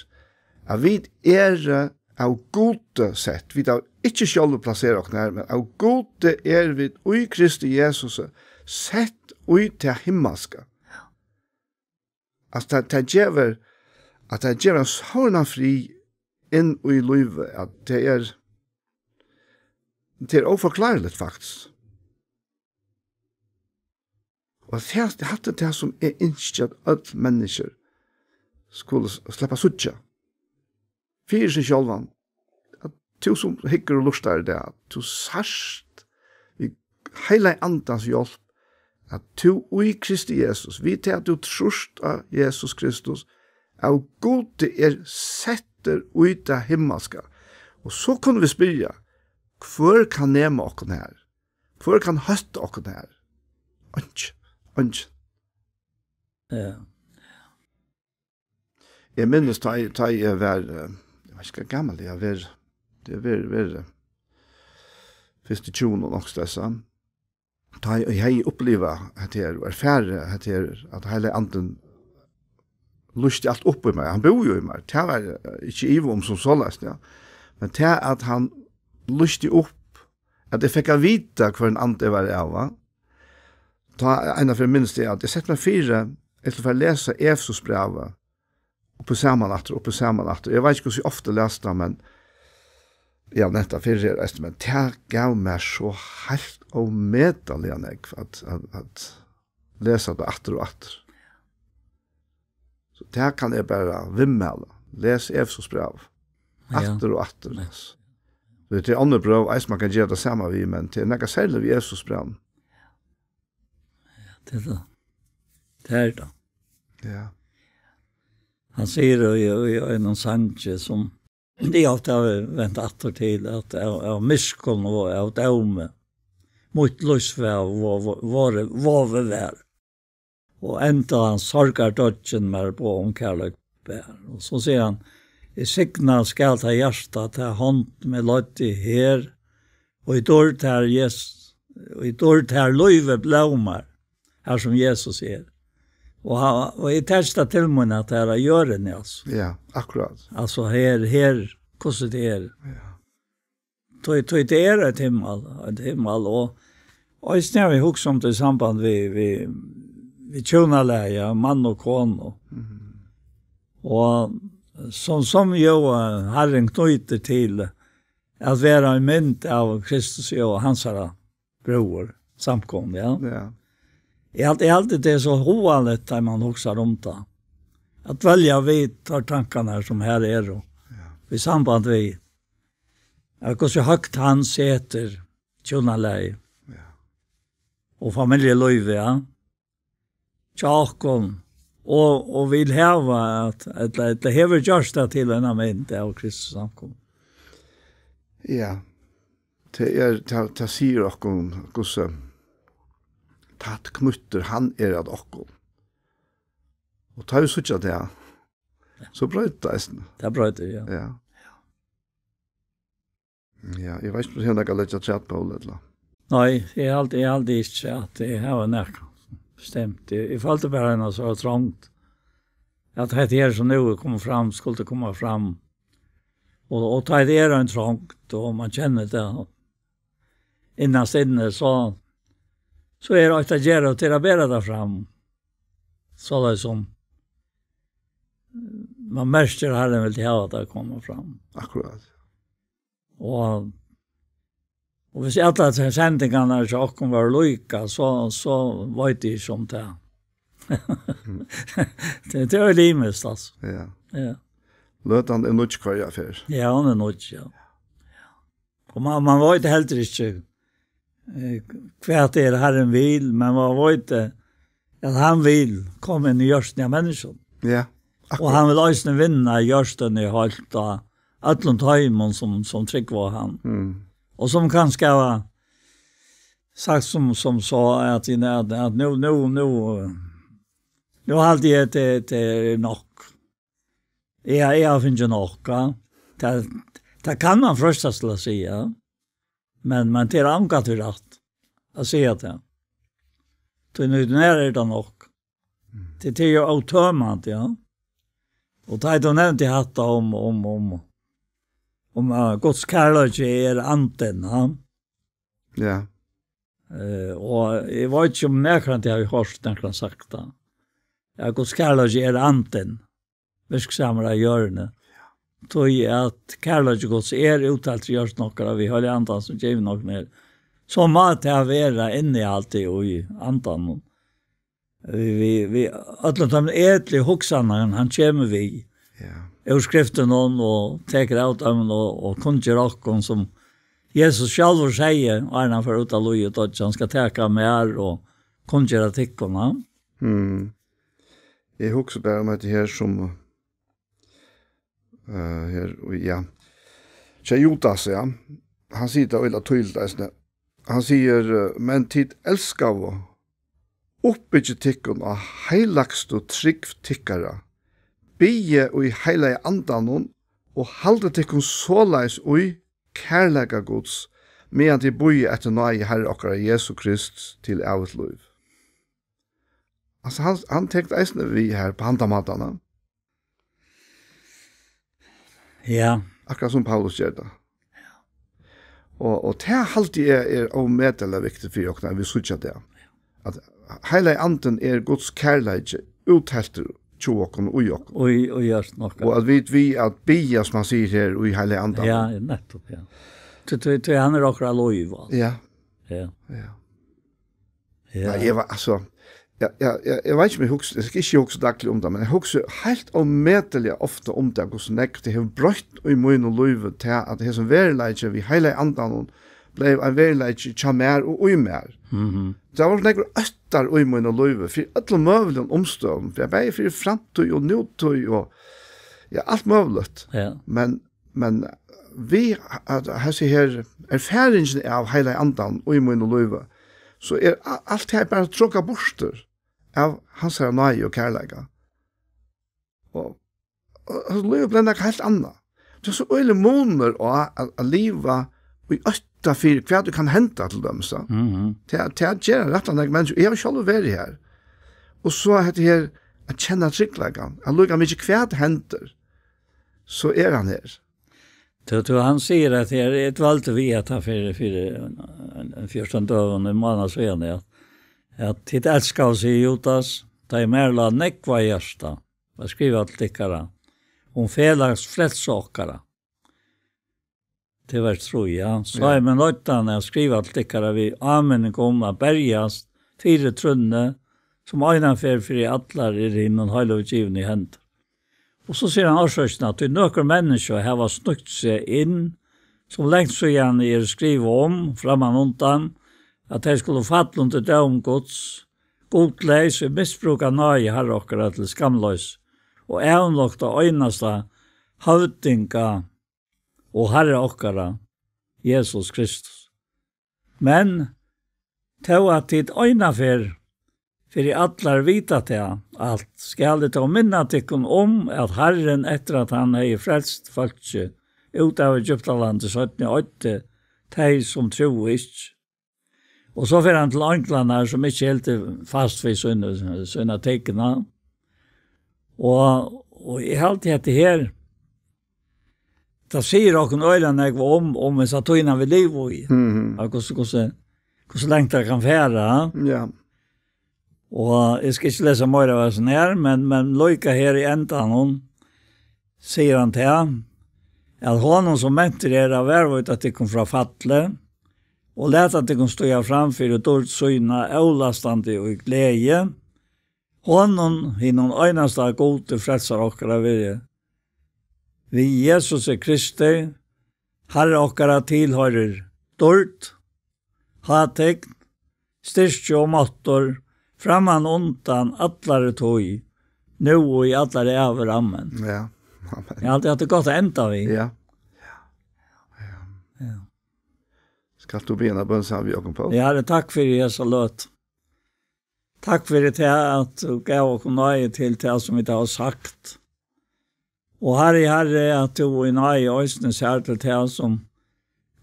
at vit eru av Gudi sett, vit hava ikki sjálvi plaserað okkum her, men av Gudi eru vit í Kristi Jesusi sett í tað himmalska. Altso, tað, tað gevur, at tað gevur ein sovorðnan frið inn í lívið, at tað er, tað er óforklárligt, faktiskt. Og tað, hatta er tað, sum eg ynski, at øll menniskju skulu s-, sleppa at síggja. Fyri seg sjálvan, at tú sum hyggur og lurtar í dag, at tú sært við Heilaga Andans hjálp, at tú í Kristi Jesus, við tað at tú trýrt á Jesus Kristus, av Gudi er settur í tað himmalska. Og so kunnu vit spyrja, hvør kann nema okkum her? Hvør kann hótta okkum her? Einki, einki. Ja. Eg minnist, tá eg, tá eg var, eh, eg veit ikki, hvat gamal eg havi verið. Tað er verið, verið, eh, fyrst í tjúgunum og nokk stessa. Tá eg, eg hevði upplivað hetta her, og erfarið hetta her, at Heilagi Andin lýsti alt upp í mær. Hann búði jú í mær. Tað var, eh, ikki ivi um sum soleiðis, ja. Men tað, at hann lýsti upp, at eg fekk at vita, hvørjum anda eg var av, va? Tá, eina ferð minnist eg, at eg setti meg fyri, eg ætlaði at fara at lesa Efesusbrævið, upp og saman aftur, upp og saman aftur. Eg veit ikki, hvussu ofta eg las tað, men eg havi nevnt tað fyrr her, eisini, men tað gav mær so heilt ómetaliga nógv at, at, at lesa tað aftur og aftur. So tað kann eg bara viðmæla. Les Efesusbræv. Ja. Aftur og aftur, ja, les. Tað er onnur brøv, eisini, man kann gera tað sama við, men tað er nakað serligt við Efesusbrævinum. Ja, tað er tað. Tað er tað. Ja. Hann sigur í, í einum sangi sum eg ofta havi vent aftur til, at av, av miskunn og av dómi mítt lívsvov vo-, vo-, vore-, vovið var. Og enntá sorgardøggin mær boð um kærleik ber. Og so sigur hann: Eg signa skal tað hjarta, tað hond meg leiddi her, og í dýrd tær Jes-, og í dýrd tær lívið blómar, har sum Jesus er. Og ha-, og eg taki tað til mín, at tað er á jørðini, altso. Ja, akkurát. Altso, her, her, hvussu tað er. Ja. Tí, tí tað er eitt himmal, eitt himmal, og, og eisini havi eg hugsað um tað í samband við, við, við hjúnalagið, ja, mann og konu. Mhm. Og sum, sum jo, eh, Harrin knýtir til at vera ein mynd av Kristus og hansara brøður, samkomuni, ja. Ja. Eg haldi, eg haldi, tað er so hugaligt, tá man hugsar um tað. At dvelja við teir tankarnar, sum her eru, ja, í samband við, at hvussu høgt hann setir hjúnalagið, ja, og familjulívið, ja, hjá okkum, og, og vil hava at, ella, ella hevur gjørt tað til eina mynd av Kristus samkomu. Ja. Tað er, tað, tað sigur okkum, hvussu tætt knýttur hann er at okkum. Og tá vit síggja tað, so broytir tað eisini. Tað broytir, ja. Ja. Ja, eg veit ikki, um tú hevur nakað at leggja afturat, Poul, ella? Nei, eg haldi, eg haldi ikki, at eg havi nakað bestemt. Eg, eg føldi bara eina so trongt, at hetta her, sum nú er komið fram, skuldi koma fram. Og, og tá tað er ein trongt, og man kennir tað innast inni, so, so er eitt at gera, og til at bera tað fram. Soleiðis sum man merkir, at Harrin vildi hava tað at koma fram. Akkurát. Og, og hvis allar sendingarnar hjá okkum vóru líka, so, so veit eg ikki um tað. Tað, tað er ymiskt, altso. Ja. Ja. Løtan er nýggj hvørja ferð. Ja, hon er nýggj, ja. Og man, man veit heldur ikki, eh, hvat er Harrin vil, men man veit, eh, at hann vil koma inn í hjørtuni av menniskjum. Ja, og akkurát. Hann vil eisini vinna hjørtuni heilt av øllum teimum, sum, sum trúgva á hann. Mm. Og sum kanska hava sagt sum, sum so, at, at, at nú, nú, nú, eh, nú haldi eg, at tað, tað er nokk. Eg, eg havi fingið nokk, ja. Tað, tað kann man freistast til at siga, men, men tað er ongantíð rætt at siga tað. Tí nú, nær er tað nokk. Mm. Tað, tað er jú ótømandi, ja. Og tá tú nevndi hatta um, um, um, um, eh, Guds kærleiki er andin, ja. Ja. Eh, og eg veit ikki, um nakrantíð havi hoyrt nakran sagt tað. Ja, Guds kærleiki er andin, virksamur á jørðini. Tí at kærleiki Guds er úttaltur í hjørtum okkara við Heilaga Andan, sum givin okkum er. So má tað vera innihaldið í andanum. Við, við, við øllum teimum ætligu hugsanum, hann kemur við. Ja. Úr skriftunum og tekur av teimum og, og kunngjør okkum, sum Jesus sjálvur segði, áðrenn hann fór út á lív og doyggj, hann skal taka mær og kunngjøra tykkum, ja. Mm. Eg hugsi bara um hetta her sum, eh, her, og ja. Hjá Judas, ja. Hann sigur tað øgiliga týðiligt eisini. Hann sigur, eh, "Men tit elskaðu, uppbyggið tykkum á heilagstu trúgv tykkara. Biðið í Heilaga Andanum og haldið tykkum soleiðis í kærleika Guds, meðan tit bíða eftir náði Harra okkara Jesu Krists til ævigt lív." Altso, hann, hann tekur eisini við her á handan mátan, ja. Ja. Akkurát sum Paulus ger tað. Og, og tað haldi eg er ómetaliga viktigt fyri okkum, at vit síggja tað. At Heilagi Andin er Guds kærleiki útheltur hjá okkum og í okkum. Og í, og í hjørtum okkara. Og at vit við at biðja, sum hann sigur her, í Heilaga Andanum. Ja, nettopp, ja. Tí, tí, tí hann er okkara lív, altso. Ja. Ja. Ja. Ja. Nei, eg var, altso, ja, ja, ja, eg veit ikki, um eg hugsi, eg skal ikki hugsa dagliga um tað, men eg hugsi heilt ómetaliga ofta um tað, hvussu nógv tað hevur broytt í mínum lívi, tað at hesin veruleiki við Heilaga Andanum bleiv ein veruleiki hjá mær og í mær. Mhm. Tað vóru nógvir óttar í mínum lívi, fyri øllum møguligum umstøðum, fyri, bæði fyri framtíð og nútíð og, ja, alt møguligt. Ja. Men, men við at hesi her erfaringin av Heilaga Andan í mínum lívi, so er a-, alt her bara trokað burtur av hansara náði og kærleika. Og, og, og lív bleiv nakað heilt annað. Tað er so øgiligur munur á at, at liva í ótta fyri, hvat ið kann henda, til dømis, ja. Mhm. Tað, tað gera rættiliga nógv menniskju. Eg havi sjálvur verið her. Og so hetta her, at kenna tryggleikan. At líka mikið hvat hendir, so er hann her. Tú, tú, hann sigur at her, eg dvaldi við at hann fyri, fyri ein, ein fjúrtan døgum, ein mánað síðan, ja. At tit elskaðu, sigur Judas, tá ið mær lá nógv á hjarta at skriva til tykkara um felags frelsu okkara. Til vers trý, ja. So Ja. eg meg noyddan at skriva til tykkara við áminning um at berjast fyri trúnni, sum einaferð fyri allar er hinum heilagu givin í hendur. Og so sigur hann orsøkina, at tí nøkur menniskju hava snøgt seg inn, sum langt síðani er skrivað um, frammanundan, at tey skulu falla undir dóm Guds, gudleys, og misbrúka náði Harra okkara til skamloys, og avnokta einasta høvdinga og Harra okkara, Jesus Kristus. Men tó at tit einaferð fyri allar vita tað alt, skal eg tó minna tykkum um, at Harrin, eftir at hann hevði frelst fólkið út av Egyptalandi, seinni oyddi tey, sum trúðu ikki. Og so fer hann til einglarnar, sum ikki hildu fast við sína, sína tikna. Og, og eg haldi, at tað her, tað sigur okkum øgiliga nógv um, um hesa tíðina, vit liva í. Mhm. Og hvussu, hvussu, hvussu langt tað kann fara. Ja. Og eg skal ikki lesa meira av hesum her, men, men líka her í endanum sigur hann tað, at honum, sum mentur er at varðveita tykkum frá falli, og lata tykkum stíga fram fyri dýrd sína, ólastandi í gleði, honum, hinum einasta Gudi, frelsara okkara, veri við Jesusi Kristi, Harra okkara, tilhoyrir dýrd, hátign, styrki og máttur, framman undan allari tíð, nú og í allar ævir. Amen. Ja. Amen. Eg haldi, at tað er gott at enda við. Ja. Ja. Skalt tú biðja eina bøn saman við okkum, Poul? Ja, Harri, takk fyri hesa løtu. Takk fyri tað, at tú gav okkum náði til tað, sum vit hava sagt. Og Harri, Harri, at tú í náði eisini sær til tað, sum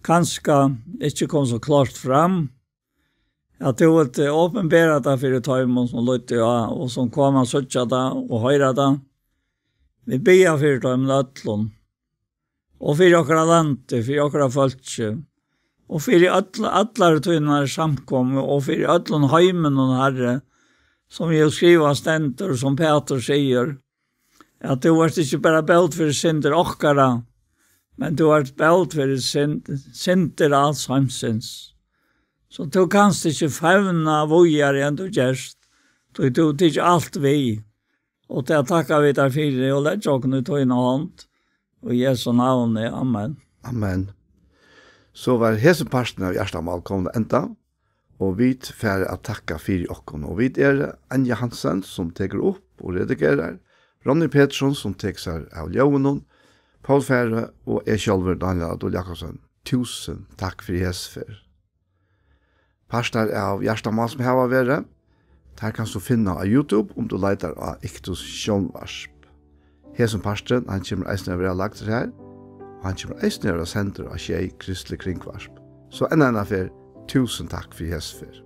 kanska ikki kom so klárt fram, at tú vilt, eh, opinbera tað fyri teimum, sum líttu á, og sum koma at síggja tað og hoyra tað. Vit biðja fyri teimum øllum, og fyri okkara landi, fyri okkara fólki, og fyri øll, allar tínar samkomu, og fyri øllum heiminum, Harri, sum eg skriva stendur, sum Pætur sigur, at tú ert ikki bara bót fyri syndir okkara, men tú ert bót fyri synd, syndir als heimsins. So tú kanst ikki fevna víðari enn tú gerst, tí tú tekur alt við. Og tað takka vit tær fyri og leggja okkum í tína hond. Í Jesu navni. Amen. Amen. So var hesin parturin av Hjartamál komin at enda, og vit fara at takka fyri okkum. Og vit eru Anja Hansen, sum tekur upp og redigerar, Ronny Petersson, sum tekur sær av ljóðinum, Poul Færø og eg sjálvur, Dánjal Adolfsson Jakobsen. Túsund takk fyri hesa ferð. Partar av Hjartamál sum hava verið, tær kanst tú finna á YouTube, um tú leitar á Iktus Sjónvarp. Hesin parturin, hann kemur eisini at verða lagdur har, og hann kemur eisini at verða sendur á Sjey Kristlig Kringvarp. So enn eina ferð, túsund takk fyri hesa ferð.